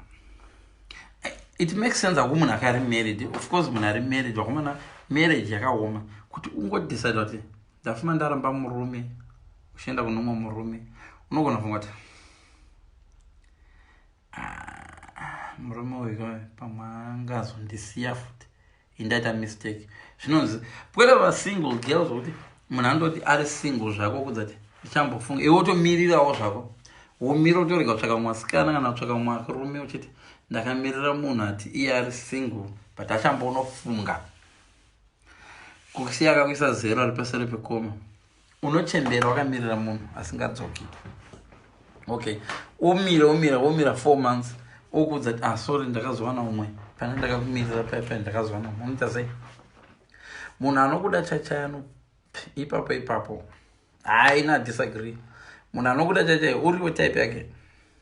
it makes sense. Aku munhu akari married, of course. Munhu ari married, wakomana, marriage yakaoma kuti ungodecide kuti ndafuma ndaramba murume uchienda kune umwe murume. Unogona kufunga kuti, "Ah, murume uyu pamwe angazondisiya futi, indaita mistake." Zvinonzi kwete vasingle girls, vokuti munhu andoti ari single zvako, kudza kuti ndichambofunga. Iwe wotomirirawo zvako, womira utorega kutsvaka mwasikana kana kutsvaka mwarume, uchiti ndakamirira munhu ati iye ari single but achambonofunga. Kusiya akakuisa zero ari pasere pekoma. Unochembera wakamirira munhu asingadzoki. Okay, umire, umire, umira 4 months, okuudza kuti, "Ah, sorry, ndakazowana umwe. Pane ndakakumirira paipai, ndakazowana umwe." Unoita sei? Munhu anokuda chachayano ipapo ipapo, haina disagree. Munhu anokuda chachai uriwo type yake,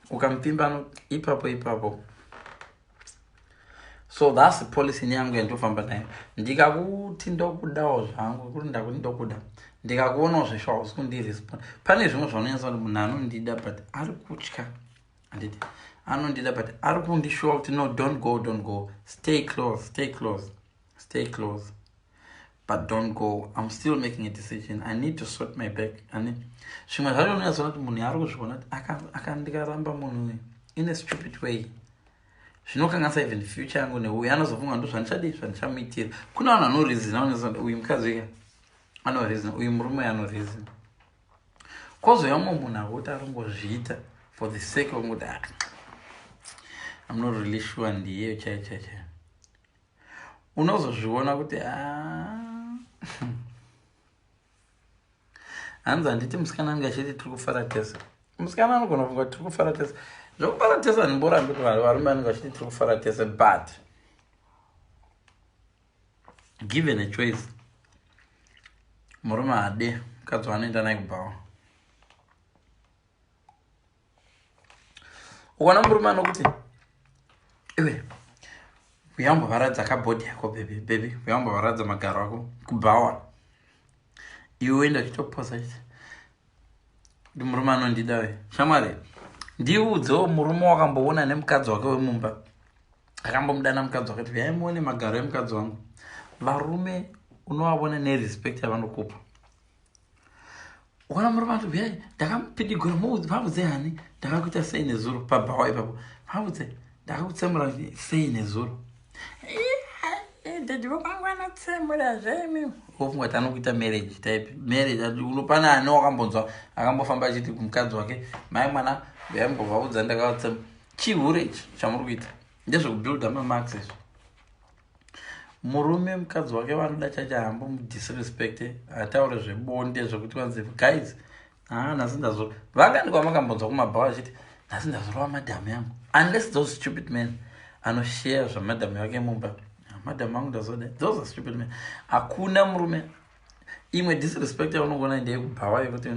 ukamupfimba ano ipapo ipapo. So that's the policy yangu yandinofamba nayo. Ndikakuti ndokudawo zvangu, kuti ndakuti ndokuda, ndikakuonawo zvesho hausi kundirespond. Pane zvimwe zvaunonyatsa kuti munhu anondida but ari kutya. Handiti anondida but ari kundishuwa kuti, "No, don't go, don't go, stay close, stay close, stay close, but don't go. I'm still making a decision. I need to sort my back." Ani zvimwe zvacho unonyatsoona kuti munhu ari kuzviona kuti akandikaramba munhu uyu in a stupid way, zvinokanganisa even future yangu neuyu. Anozofunga ndo zvandichadii, zvandichamuitira. Kune vanhu vanoreasona, vanoziva uyu mukadzi uya anoreasona, uyu murume uyu anoreasona. Kwozouya mumwe munhu akuti arongozviita for the sake of kuti, "Ah, I'm not really sure ndiyeyo chai chai chai." Unozozviona kuti, ah. Hanzi handiti musikana ange achiti tiri kufara tese. Musikana anogona kufunga kuti tiri kufara tese. Zvokufara tese handimborambi kuti varume vanenge vachiti tiri kufara tese, but given a choice, murume hade mukadzi waanoenda naye kubhawa. Ukaona murume anokuti, "Iwe, uyambovaradza kabhodhi yako, baby, baby, uyambovaradza magaro ako kubhawa," iwe uenda uchitoposa chiti ndi murume anondida. We shamwari, ndiudzewo murume wakamboona nemukadzi wake wemumba akambomudana mukadzi wake kuti, "Yaimuone magaro emukadzi wangu." Varume unovavona nerespect yavanokupa. Ukaona murume ati huyai ndakamupidigura vabvudze hani ndakakuita sei nezuro pabhawa ipapo vabvudze ndakakutsemura sei nezuro daddy vokwangu anotsemura zvemi wofunga kuti anokuita marriage type marriage unopana ani wakambonzwa akambofamba achiti kumukadzi wake mai mwana yaimbobvaudza ndakavatsemura chihure ichi chamuri kuita ndezvekubuilda mamarks izvo murume mukadzi wake vanoda chacha hambo mudisrespect ataure zvebonde zvekuti vanzi guys haa nhasi ndazo vangani kwamakambonzwa kumabhawa achiti nhasi ndazorova madhamu yangu unless those stupid men anoshare zvamadhamu yake mumba madhamu angu ndazoda those are stupid men hakuna murume imwe disrespect yaunogona ndeyekubhawa yekuti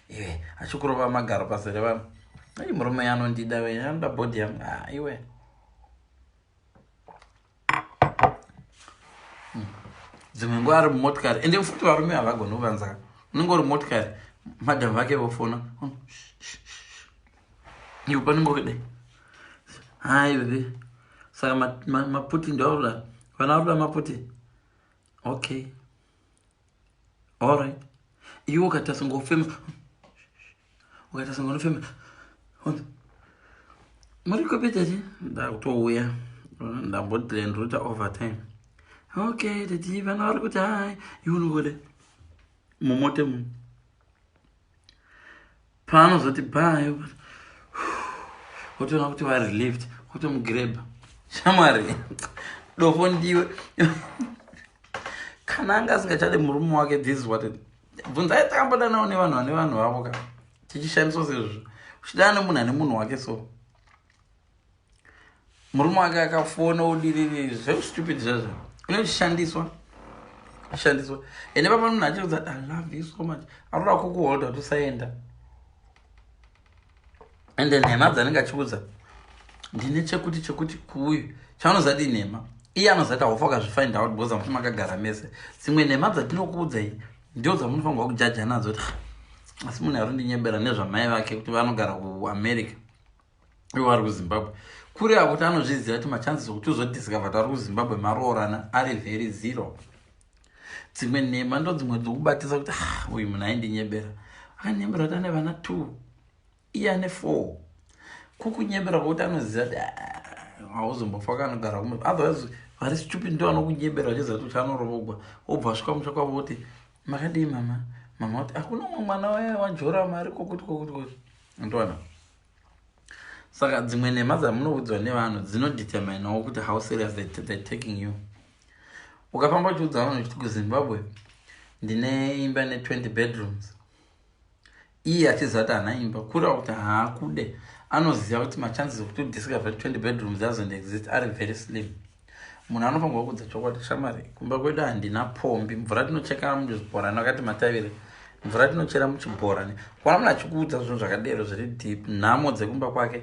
iwe achikurova magaro pazere vanhu ai murume anondida we anoda body yangu ah, iwe Dzimwe nguva ari mumotikari ende futi varume havagoni kuvanza unenge uri motikari madam vake vofona iwe panenge wakadai hai bebe saka maputi ndoaruda vana varuda maputi okay allright iwe ukaita sengofema ukaita senge unofema muri kupi tete ndakutouya ndambodile ndinoita overtime okay tete vana vari kuti hai iwe unongode mumote muno paanozoti bye wotoona kuti varelieved wotomugreba shamwari dofo ndiwe kana anga asingachade murume wake this is what it bvunzai takambodanawo nevanhu vane vanhu vavo ka tichishandiswa sezvo uchidana nemunhu ane munhu wake so murume wake akafona udiriri zvestupid zvazvo unochishandiswa shandiswa ende papa munhu achiudza i love you so much anoda kukuholda kuti usaenda ende nhema dzanenge achiudza ndine chekuti chekuti kuuyu chaunozati inhema iye anozati haufa ukazvifind out because amuti makagara mese dzimwe nhema dzatinokuudza iyi ndio dzamunofanirwa kujaja nadzo kuti asi munhu ari ndinyebera nezvamai vake kuti vanogara kuamerica ivo vari kuzimbabwe kureva kuti anozviziva kuti machances okuti uzodiscover kuti ari kuzimbabwe maroorana ari very zero dzimwe nhema ndo dzimwe dzikubatisa kuti ah, uyu munhu aindinyebera akanyebera kuti ane vana two iye ane four kukunyebera kwekuti anoziva kuti ah, hauzombofa akanogara kumwe otherwise vari stupid ndo vanokunyebera vachiziva kuti uchanorovogwa wobva wasvika musha kwavo woti makadii mama mama kuti hakuna umwe mwana wajorama ari kokuti kokuti kokuti ndoana saka dzimwe nhema dzamunoudzwa nevanhu dzinodeterminawo kuti how serious they're taking you ukafamba uchiudza vanhu uchiti kuzimbabwe ndine imba ne20 bedrooms iye achiziva kuti haana imba kureva kuti haakude anoziva kuti machances ekuti udiscover 20 bedrooms doesn't exist ari very slim munhu anofanirwa kuudza chokwadi shamari kumba kwedu handina pombi mvura tinocheka muzvibhorani vakati matavire mvura tinochera muchibhorani kuona munhu achikuudza zvinhu zvakadero zviri deep nhamo dzekumba kwake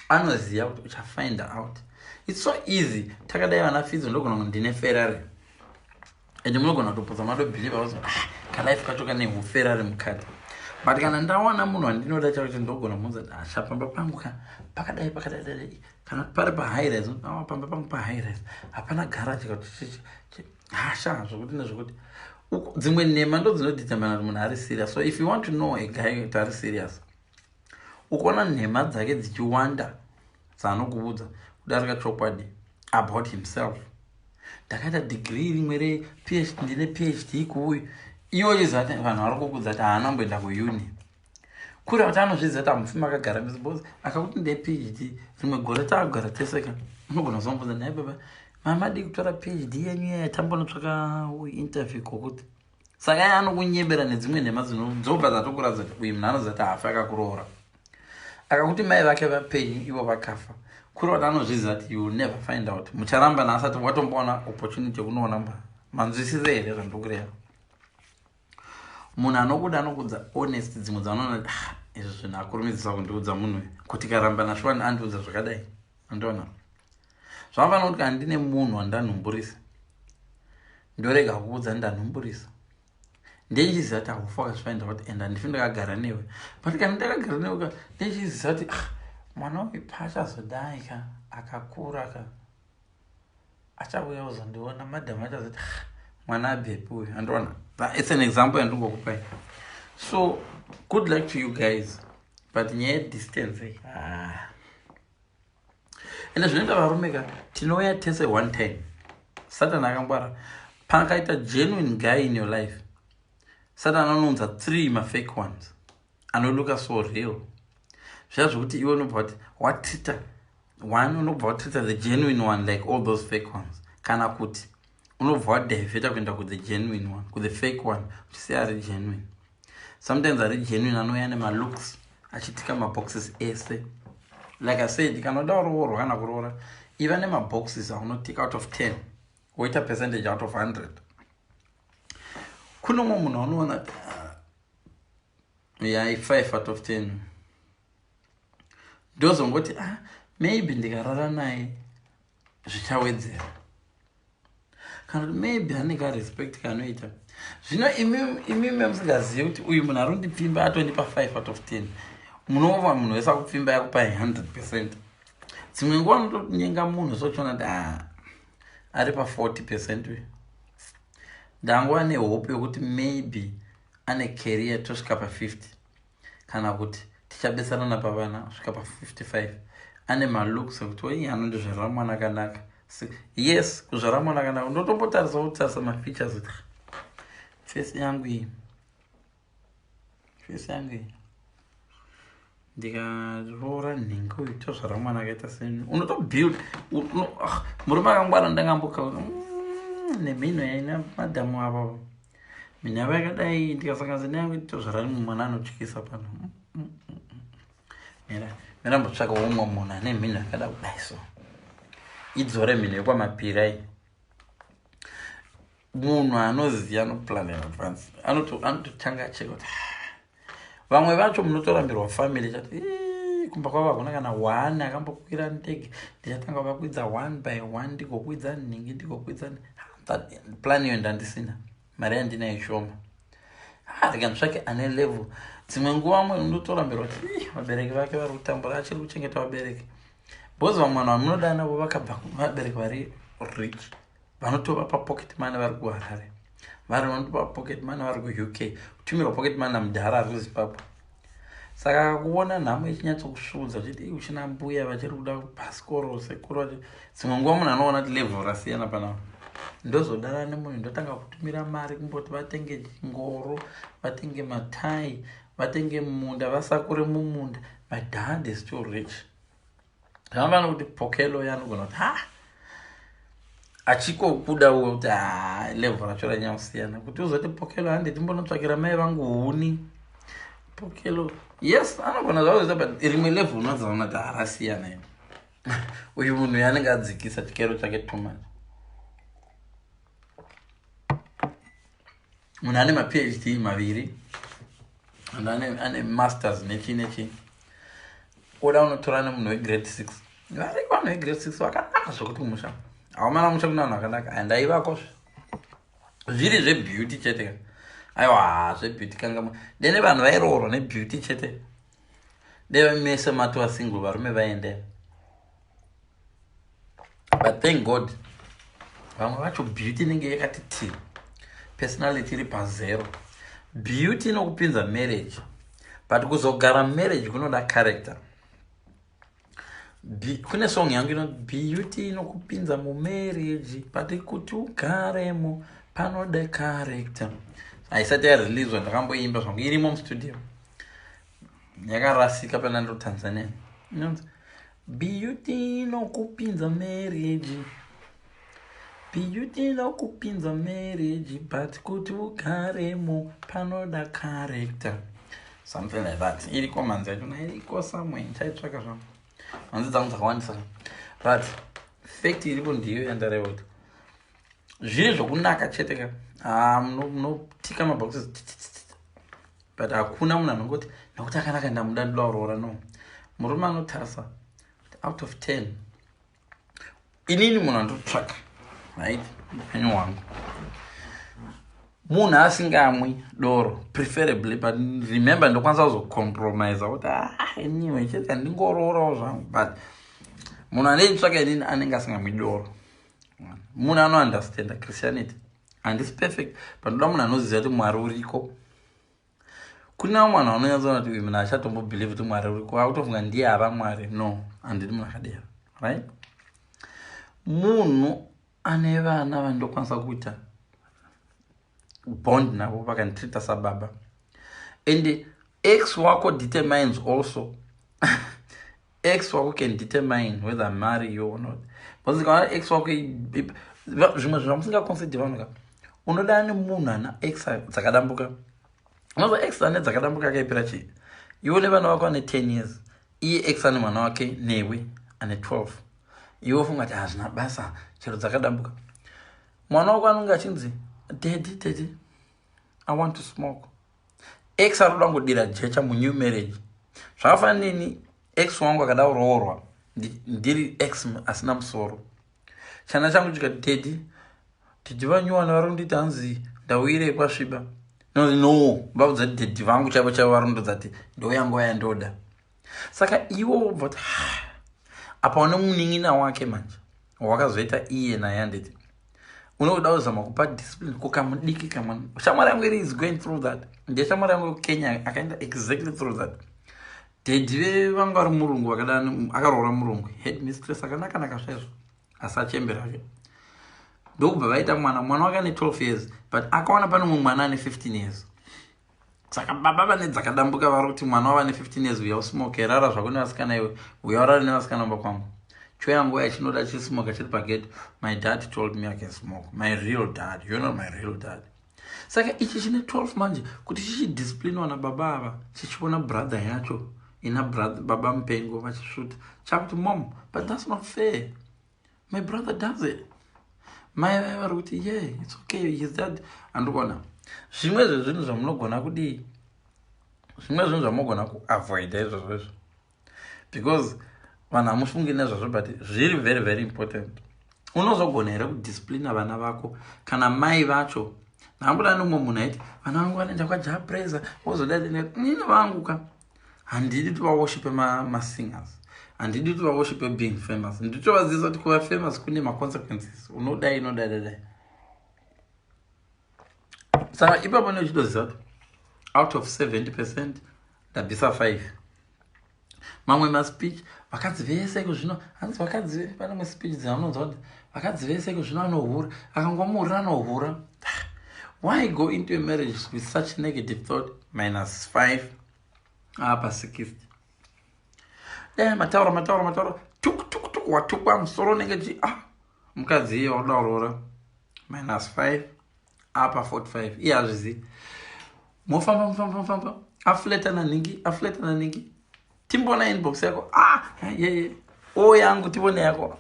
anoziva kuti uchafind out its so easy takadai vana fidzo ndogona kuti ndine ferrari ende munogona kutopotsa madobhilivha ozi ah, kalife kacho kane huferrari mukati but kana ndawana munhu wandinoda chakuti ndogona muudza kuti asha ah, pamba pangu ka pakadai pakadai dai kana pari pahigh rise ah, pamba pangu pahigh rise hapana garage kakuti hasha zvokuti nezvokuti dzimwe nhema ndo dzinodetermina kuti munhu ari serious so if you want to know a guy kuti ari serious ukaona nhema dzake dzichiwanda dzaanokuudza kudarika chokwadi about himself ndakaita degree rimwe rephd ndine phd kuuyu iwo chiziva kuti vanhu vari kukudza kuti haana kumboenda kuuni kureva kuti anozviziva kuti hamufi makagara mese because akakuti ndine phd rimwe gore taakugara tese ka unogona kuzomubvunza nhai baba mama dii kutora phd yenyu yaya tambonotsvaka interview kokuti saka iye anokunyebera nedzimwe nhema dzobva dzatokuratidza kuti uyu munhu anoziva kuti haafi akakuroora akakuti mai vake vapenyu ivo vakafa kureva kuti anozviziva kuti you never find out mucharamba naasati watomboona opportunity yekunoona mba manzwisise here zvandikureva munhu anokuda anokudza honest dzimwe dzanoona kuti ah, izvi zvinhu akurumidzisa kundiudza munhu uyu kuti karamba nashuwani andiudza zvakadai andiona zvakafanira kuti kana ndine munhu wandanhumburisa ndorega kuudza ndanhumburisa ndechiziva kuti haufa wakazvifainda kuti and handifi ndakagara newe but kana ndakagara newe ka ndechiziva kuti ah, mwana uyu paachazodai ka akakura ka achauya kuzondiona madam achazoti ah, mwana abvepi uyu andiona its an example yandingokupai So good luck to you guys, but nyaya yedistance, ah. Ende zvinoita varume ka, tinouya tese one time. Satan akangwara. Pakaita genuine guy in your life, Satan anounza three mafake ones anolooka so real. Zviya zvokuti iwe unobva kuti watreata one, unobva watreata the genuine one like all those fake ones, kana kuti unobva wadiverta kuenda kuthe genuine one, kuthe fake one, uchisiya ari genuine. Sometimes ari genuine anouya nemalooks achitika maboxes ese. Like I said, kana uda kuroorwa kana kuroora, iva nemaboxes aunotika out of 10, woita percentage out of 100. Kune umwe munhu aunoona yai 5 out of 10, ndozongoti, "Ah, maybe ndikarara naye zvichawedzera," kana kuti maybe ane karespect kanoita. Zvino imimi musingazivi kuti uyu munhu ari kundipfimba atondipa 5 out of 10, munova munhu wese akupfimba yakupai 100%. Dzimwe nguva unotonyenga munhu sochiona kuti a ari pa40%, uyu ndangova nehope yokuti maybe ane career, tosvika pa50, kana kuti tichabetserana pavana kusvika pa55. Ane malooks ekuti oi, anondizvarira mwana akanaka. Yes, kuzvara mwana akanaka, ndotombotarisa, kutarisa mafeatures kuti face yangu iyi, face yangu iyi, ndikaroora nhingi uyu, tozvara mwana akaita seni. Unotobuild ah, murume akangwara. Ndangamboka nemhino yaina madhamu ava, mhino yavo yakadai, ndikasanganisa neyangu, tozvara rimwe mwana anotyisa pano. Mira, mirambotsvaka umwe munhu ane mhino yakada kudai. So idzore mhino yekwamapirai. Munhu anoziva anoplan in advance, anototanga acheka kuti vamwe vacho munotorambirwa family chati kumba kwavo hakuna kana one akambokwira ndege. Ndichatanga vakwidza one by one, ndigokwidza nhingi, ndigokwidza. Plan iyo ndandisina mari yandinayo shoma, rega nditsvake ane level. Dzimwe nguva mwe unotorambirwa kuti vabereki vake vari kutambura, achiri kuchengeta vabereki, because vamwe vanhu vamunoda navo vakabva vabereki vari rich, vanotovapa pocket money vari kuHarare, vari vanotopa pocket money vari kuUK, kutumirwa pocket money namudhara ari kuZimbabwe. Saka akakuona nhamo ichinyatsokusvudza, uchiti uchina mbuya vachiri kuda bhasikoro, sekuru. Dzimwe nguva munhu anoona kuti level rasiyana panapa, ndozodara nemunhu, ndotanga kutumira mari kumboti vatenge ngoro, vatenge matai, vatenge munda, vasakure mumunda. My dad is still rich. Zvamafana kuti pokelo yanogona kuti ha achikokuda uwe kuti ha level racho ranyanya, kuti uzoti, "Pokelo, hande timbonotsvakira mai vangu huni." Pokelo, yes, anogona zvauzoita, but rimwe level unozaona kuti harasiyana. Ino uyu munhu yaanenge adzikisa chikero chake too much. Munhu ane maPhD maviri and ane masters nechii nechii, oda unotora nemunhu wegrade 6. Variko vanhu vegrade 6 vakanaka zvokuti kumusha haumana musha kune vanhu vakanaka. Handaivakozve zviri zvebeauty chete ka. Aiwa, zvebeauty kanga dene vanhu vairoorwa nebeauty chete, deve mese matova single, varume vaende. But thank God, vamwe vacho beauty inenge yakati ti personality iri pazero. Beauty inokupinza marriage, but kuzogara marriage kunoda character. Kune song yangu inoti, "Beauty inokupinza mumarriage, but kuti ugaremo panoda character." Haisati yareleaswa, ndakamboimba zvangu, irimo mustudio, yakarasika pana ndiro Tanzania. Inonzi, "Beauty inokupinza marriage, beauty inokupinza marriage, but kuti ugaremo panoda character," something like that. Iriko mhanzi yachona, iriko somewhere, ndichaitsvaka zvangu. Mhanzi dzangu dzakawandisa, but fact iripo ndiyo yandareva kuti zviri zvokunaka chete ka. Ah, munotika maboxes, but hakuna munhu anongoti nekuti akanaka ndamuda, ndoda kuroora. No, murume anotarisa out of 10. Inini munhu andotsvaka, right, upenyu hwangu, munhu asingamwi doro preferably. But remember, ndokwanisa kuzocompromisa kuti, ah, anyway, chete handingoroorawo zvangu. But munhu anenditsvaka inini anenge asingamwi doro, munhu anoundestanda Christianity. Handisi perfect, but ndoda munhu anoziva kuti Mwari uriko. Kune vamwe vanhu vanonyatsoona kuti uyu munhu achatombobelieve kuti Mwari uriko, akutofunga ndiye ava Mwari. No, handidi munhu akadero, right? Munhu ane vana vandokwanisa kuita bond navo, vakanditreata sababa. And ex wako determines also, ex wako can determine whether marry you or not, because kana ex wako, zvimwe zvinhu zvamusingaconsider, vanhu ka, unoda nemunhu ana ex dzakadambuka. Unoza ex ane dzakadambuka akaipira chii? Iwe nevana vako ane 10 years, iye ex ane mwana wake newe ane 12. Iwe ufunga kuti hazvina basa, chero dzakadambuka. Mwana wako anonge achinzi, "Daddy, daddy, I want to smoke." Ex ari kuda kungodira jecha munew marriage. Zvakafanana neni, ex wangu akada kuroorwa, ndiri ex asina musoro. Chana changu chikati, "Daddy, daddy, vanyuwana vari kunditi hanzi ndawire kwasviba." No, no, vaudza daddy vangu chaivo chaivo, vari kundodzati ndoyanguva yandoda. Saka iwo wobva kuti apa une munin'ina wake manje wakazoita iye naye, handiti? Unoda kuzama kupa discipline kukamudiki kamwana. Shamwari yangu iri is going through that. Ndeshamwari yangu yekukenya, akaenda exactly through that. Daddy vangu vari murungu, vakada akaroora murungu, head mistress akanaka-naka zvaizvo, asi achemberake. Ndokubva vaita mwana. Mwana wake ane 12 years, but akaona pane mumwe mwana ane 15 years. Saka baba vane dzakadambuka vari kuti mwana wava ne15 years, uya usmoke, rara zvako nevasikana iwe, uya urare nevasikana mba kwangu. Choya nguva yachinoda chismoka chiri pagate. "My dad told me I can smoke. My real dad? You're not my real dad." Saka ichi chine 12 manje, kuti chichidisciplinwa nababa ava, chichiona brother yacho ina brother, baba mupengo vachisvuta, chakuti, "Mom, but that's not fair. My brother does it." Mai vai vari kuti, "Yeah, it's okay, his dad." Andikuona zvimwe zvezvinhu zvamunogona kudii, zvimwe zvinhu zvamunogona kuavoida izvozvo izvo, because vanhu hamufungi nezvazvo, but zviri very, very important. Unozogona here kudisciplina vana vako kana mai vacho? Ndamboda nomumwe munhu aiti, "Vana vangu vanoenda kwaJah Prayzah." Wozoda nini vangu ka, handidi kuti vaworshipe masingers, handidi kuti vaworshipe being famous. Nditovadzidzisa kuti kuva famous kune maconsequences, unodai, unodai, dadai. Saka ipapo nechitoziva kuti out of 70% ndabvisa 5. Mamwe maspeech, vakadzi vese iko zvino, hanzi vakadzi, pane mwe speech dzavanonzwa kuti vakadzi vese iko zvino anohura, akangomurira anohura. Why go into a marriage with such negative thought? Minus 5 apa 60. Dai mataura, mataura, mataura, tuk tuk tuk, watukwa musoro unenge chi ah, mukadzi iye wakuda kuroora, minus 5 apa 45. Iye hazvizivi. Mofamba, mofamba, mofamba, aflirta naningi, aflirta naningi, timbona inbox yako. Ah, yeye o yangu, tivone yako.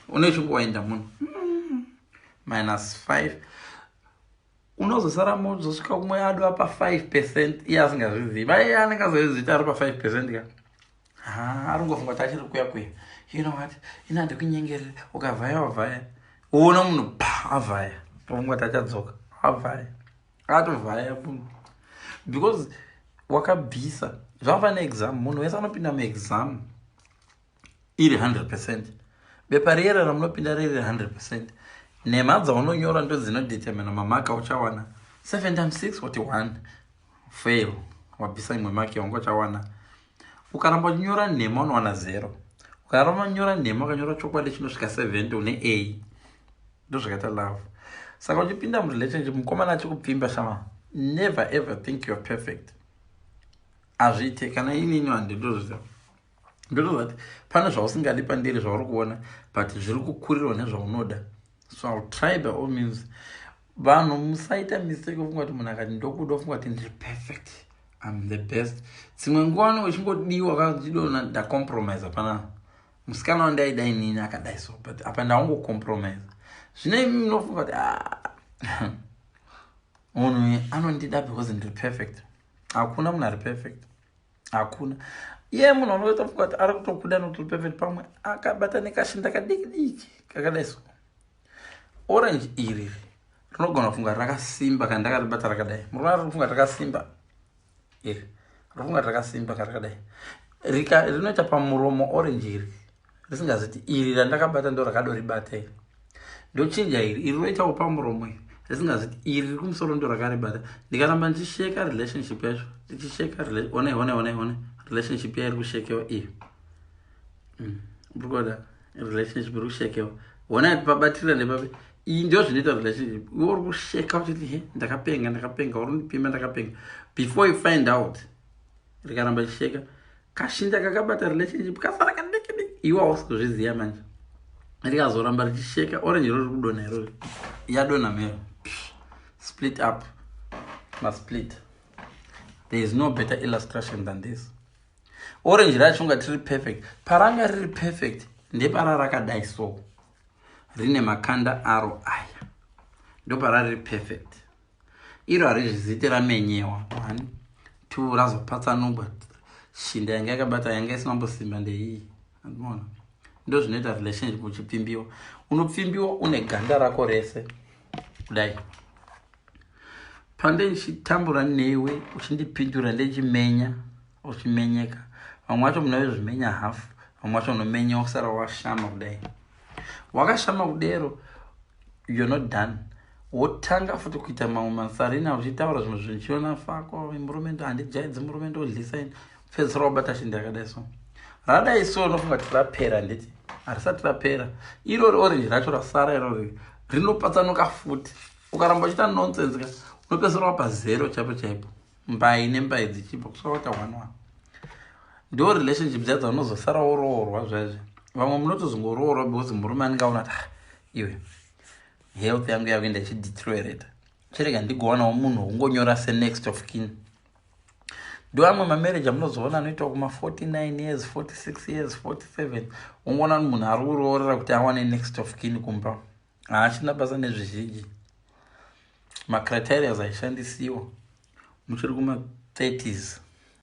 Une chingowaenda munhu, minus 5. Unozosara mozosvika kumwe ado apa 5%, iye asingazvizivi. Vai anenge azozviita ari pa5% ka. Ha, ari kungofunga kuti achiri kuya kuya. You know what, ina handikunyengerere. Ukavhaya, wavhaya. Uona munhu pa avhaya, ofunga kuti achadzoka, avhaya, atovhaya munhu, because wakabvisa. Zvava neexam, munhu wese anopinda muexam iri 100%. Bepa rera ramunopinda riri 100%, nhema dzaunonyora ndo dzinodetermina mamaka uchawana. 7 times 6, 41, fail, wabvisa imwe maki yawanga uchawana. Ukaramba uchinyora nhema, unowana 0. Ukaramba uchinyora nhema, ukanyora chokwadi chinosvika 70, une A. Ndozvakaita love. Saka uchipinda murelationship, mukomana achikupfimba, shama, never ever think you are perfect. Hazviite. Kana inini handindozviziva, ndotoziva kuti pane zvausingadi pandiri zvauri kuona, but zviri kukurirwa nezvaunoda. So I'll try by all means. Vanhu musaita mistake ofunga kuti munhu akati ndokuda, ofunga kuti ndiri perfect, I'm the best. Dzimwe nguva no uchingodiwa kachidona, ndacompromise pana musikana wandaida inini akadai so, but apa ndaungocompromise. Zvino imi munofunga kuti, ah, munhu anondida because ndiri perfect. Hakuna munhu ari perfect, hakuna. Iye munhu anotofunga kuti ari kutokuda nokuti uri perfect, pamwe akabata nekashinda kadiki diki kakadai so. Orange iri rinogona kufunga rakasimba kana ndakaribata rakadai. Murume ari kufunga rakasimba iri, rinofunga rakasimba kana rakadai, rinoita pamuromo. Orange iri risingaziti iri randakabata ndo rakadoribata iri, ndochinja iri, iri roitawo pamuromo iri. Risingazviti iri riri kumusoro ndo rakaribata. Ndikaramba ndichisheka relationship yacho, ndichisheka, onai, onai, onai, onai, relationship yairi kushekewa iyo. Uri relationship iri kushekewa. Onai pabatirira nepapi. Iyi ndio zvinoita relationship. Iwe uri kusheka uchiti, "He, ndakapenga, ndakapenga, uri kundipima, ndakapenga." Before you find out, rikaramba chisheka, kashinda kakabata relationship kasara kadiki diki. Iwe hausi kuzviziva. Manje rikazoramba richisheka, orange rori kudonha, irori yadonha mero, split up, masplit. There is no better illustration than this. Orange racho unga tiri perfect, paranga riri perfect ndepara rakadai so, rine makanda aro aya, ndopara riri perfect. Iro harizviziti ramenyewa one two, razopatsanugwa. Shinda yanga yakabata yanga isina kumbosimba ndeiyi. Andimona ndo zvinoita relationship. Uchipfimbiwa, unopfimbiwa une ganda rako rese kudai. Pandichitambura newe, uchindipindura, ndichimenya, uchimenyeka. Vamwe vacho munove hafu, vamwe vacho unomenya usara washama kudai. Wakashama kudero, you're not done. Wotanga futi kuita mamwe masarina, uchitaura zvimwe zvinhu, chiona fako murume ndo handijaidzi, murume ndodlisa ini. Pedzisira wabata shinda yakadai so, radai so. Unofunga kuti rapera, nditi harisati rapera. Irori orange racho rasara irori rinopatsanuka futi. Ukaramba uchiita nonsense ka, unopedzisira wapa zero chaipo chaipo, mbai nembai dzichibva kusvika waita one one. Ndo relationship dzadzo unozosara woroorwa zvaizvi. Vamwe munotozongoroorwa because murume anenge aona kuti, "Ah, iwe, health yangu yakuenda ichideteriorata, chirega ndigowanawo munhu wokungonyora senext of kin." Ndo amwe mamarriage amunozoona anoitwa kuma49 years, 46 years, 47. Ungoona munhu ari kuroorera kuti awane next of kin kumba, haachina basa nezvizhinji. Macriterias aishandisiwa muchiri kuma30s.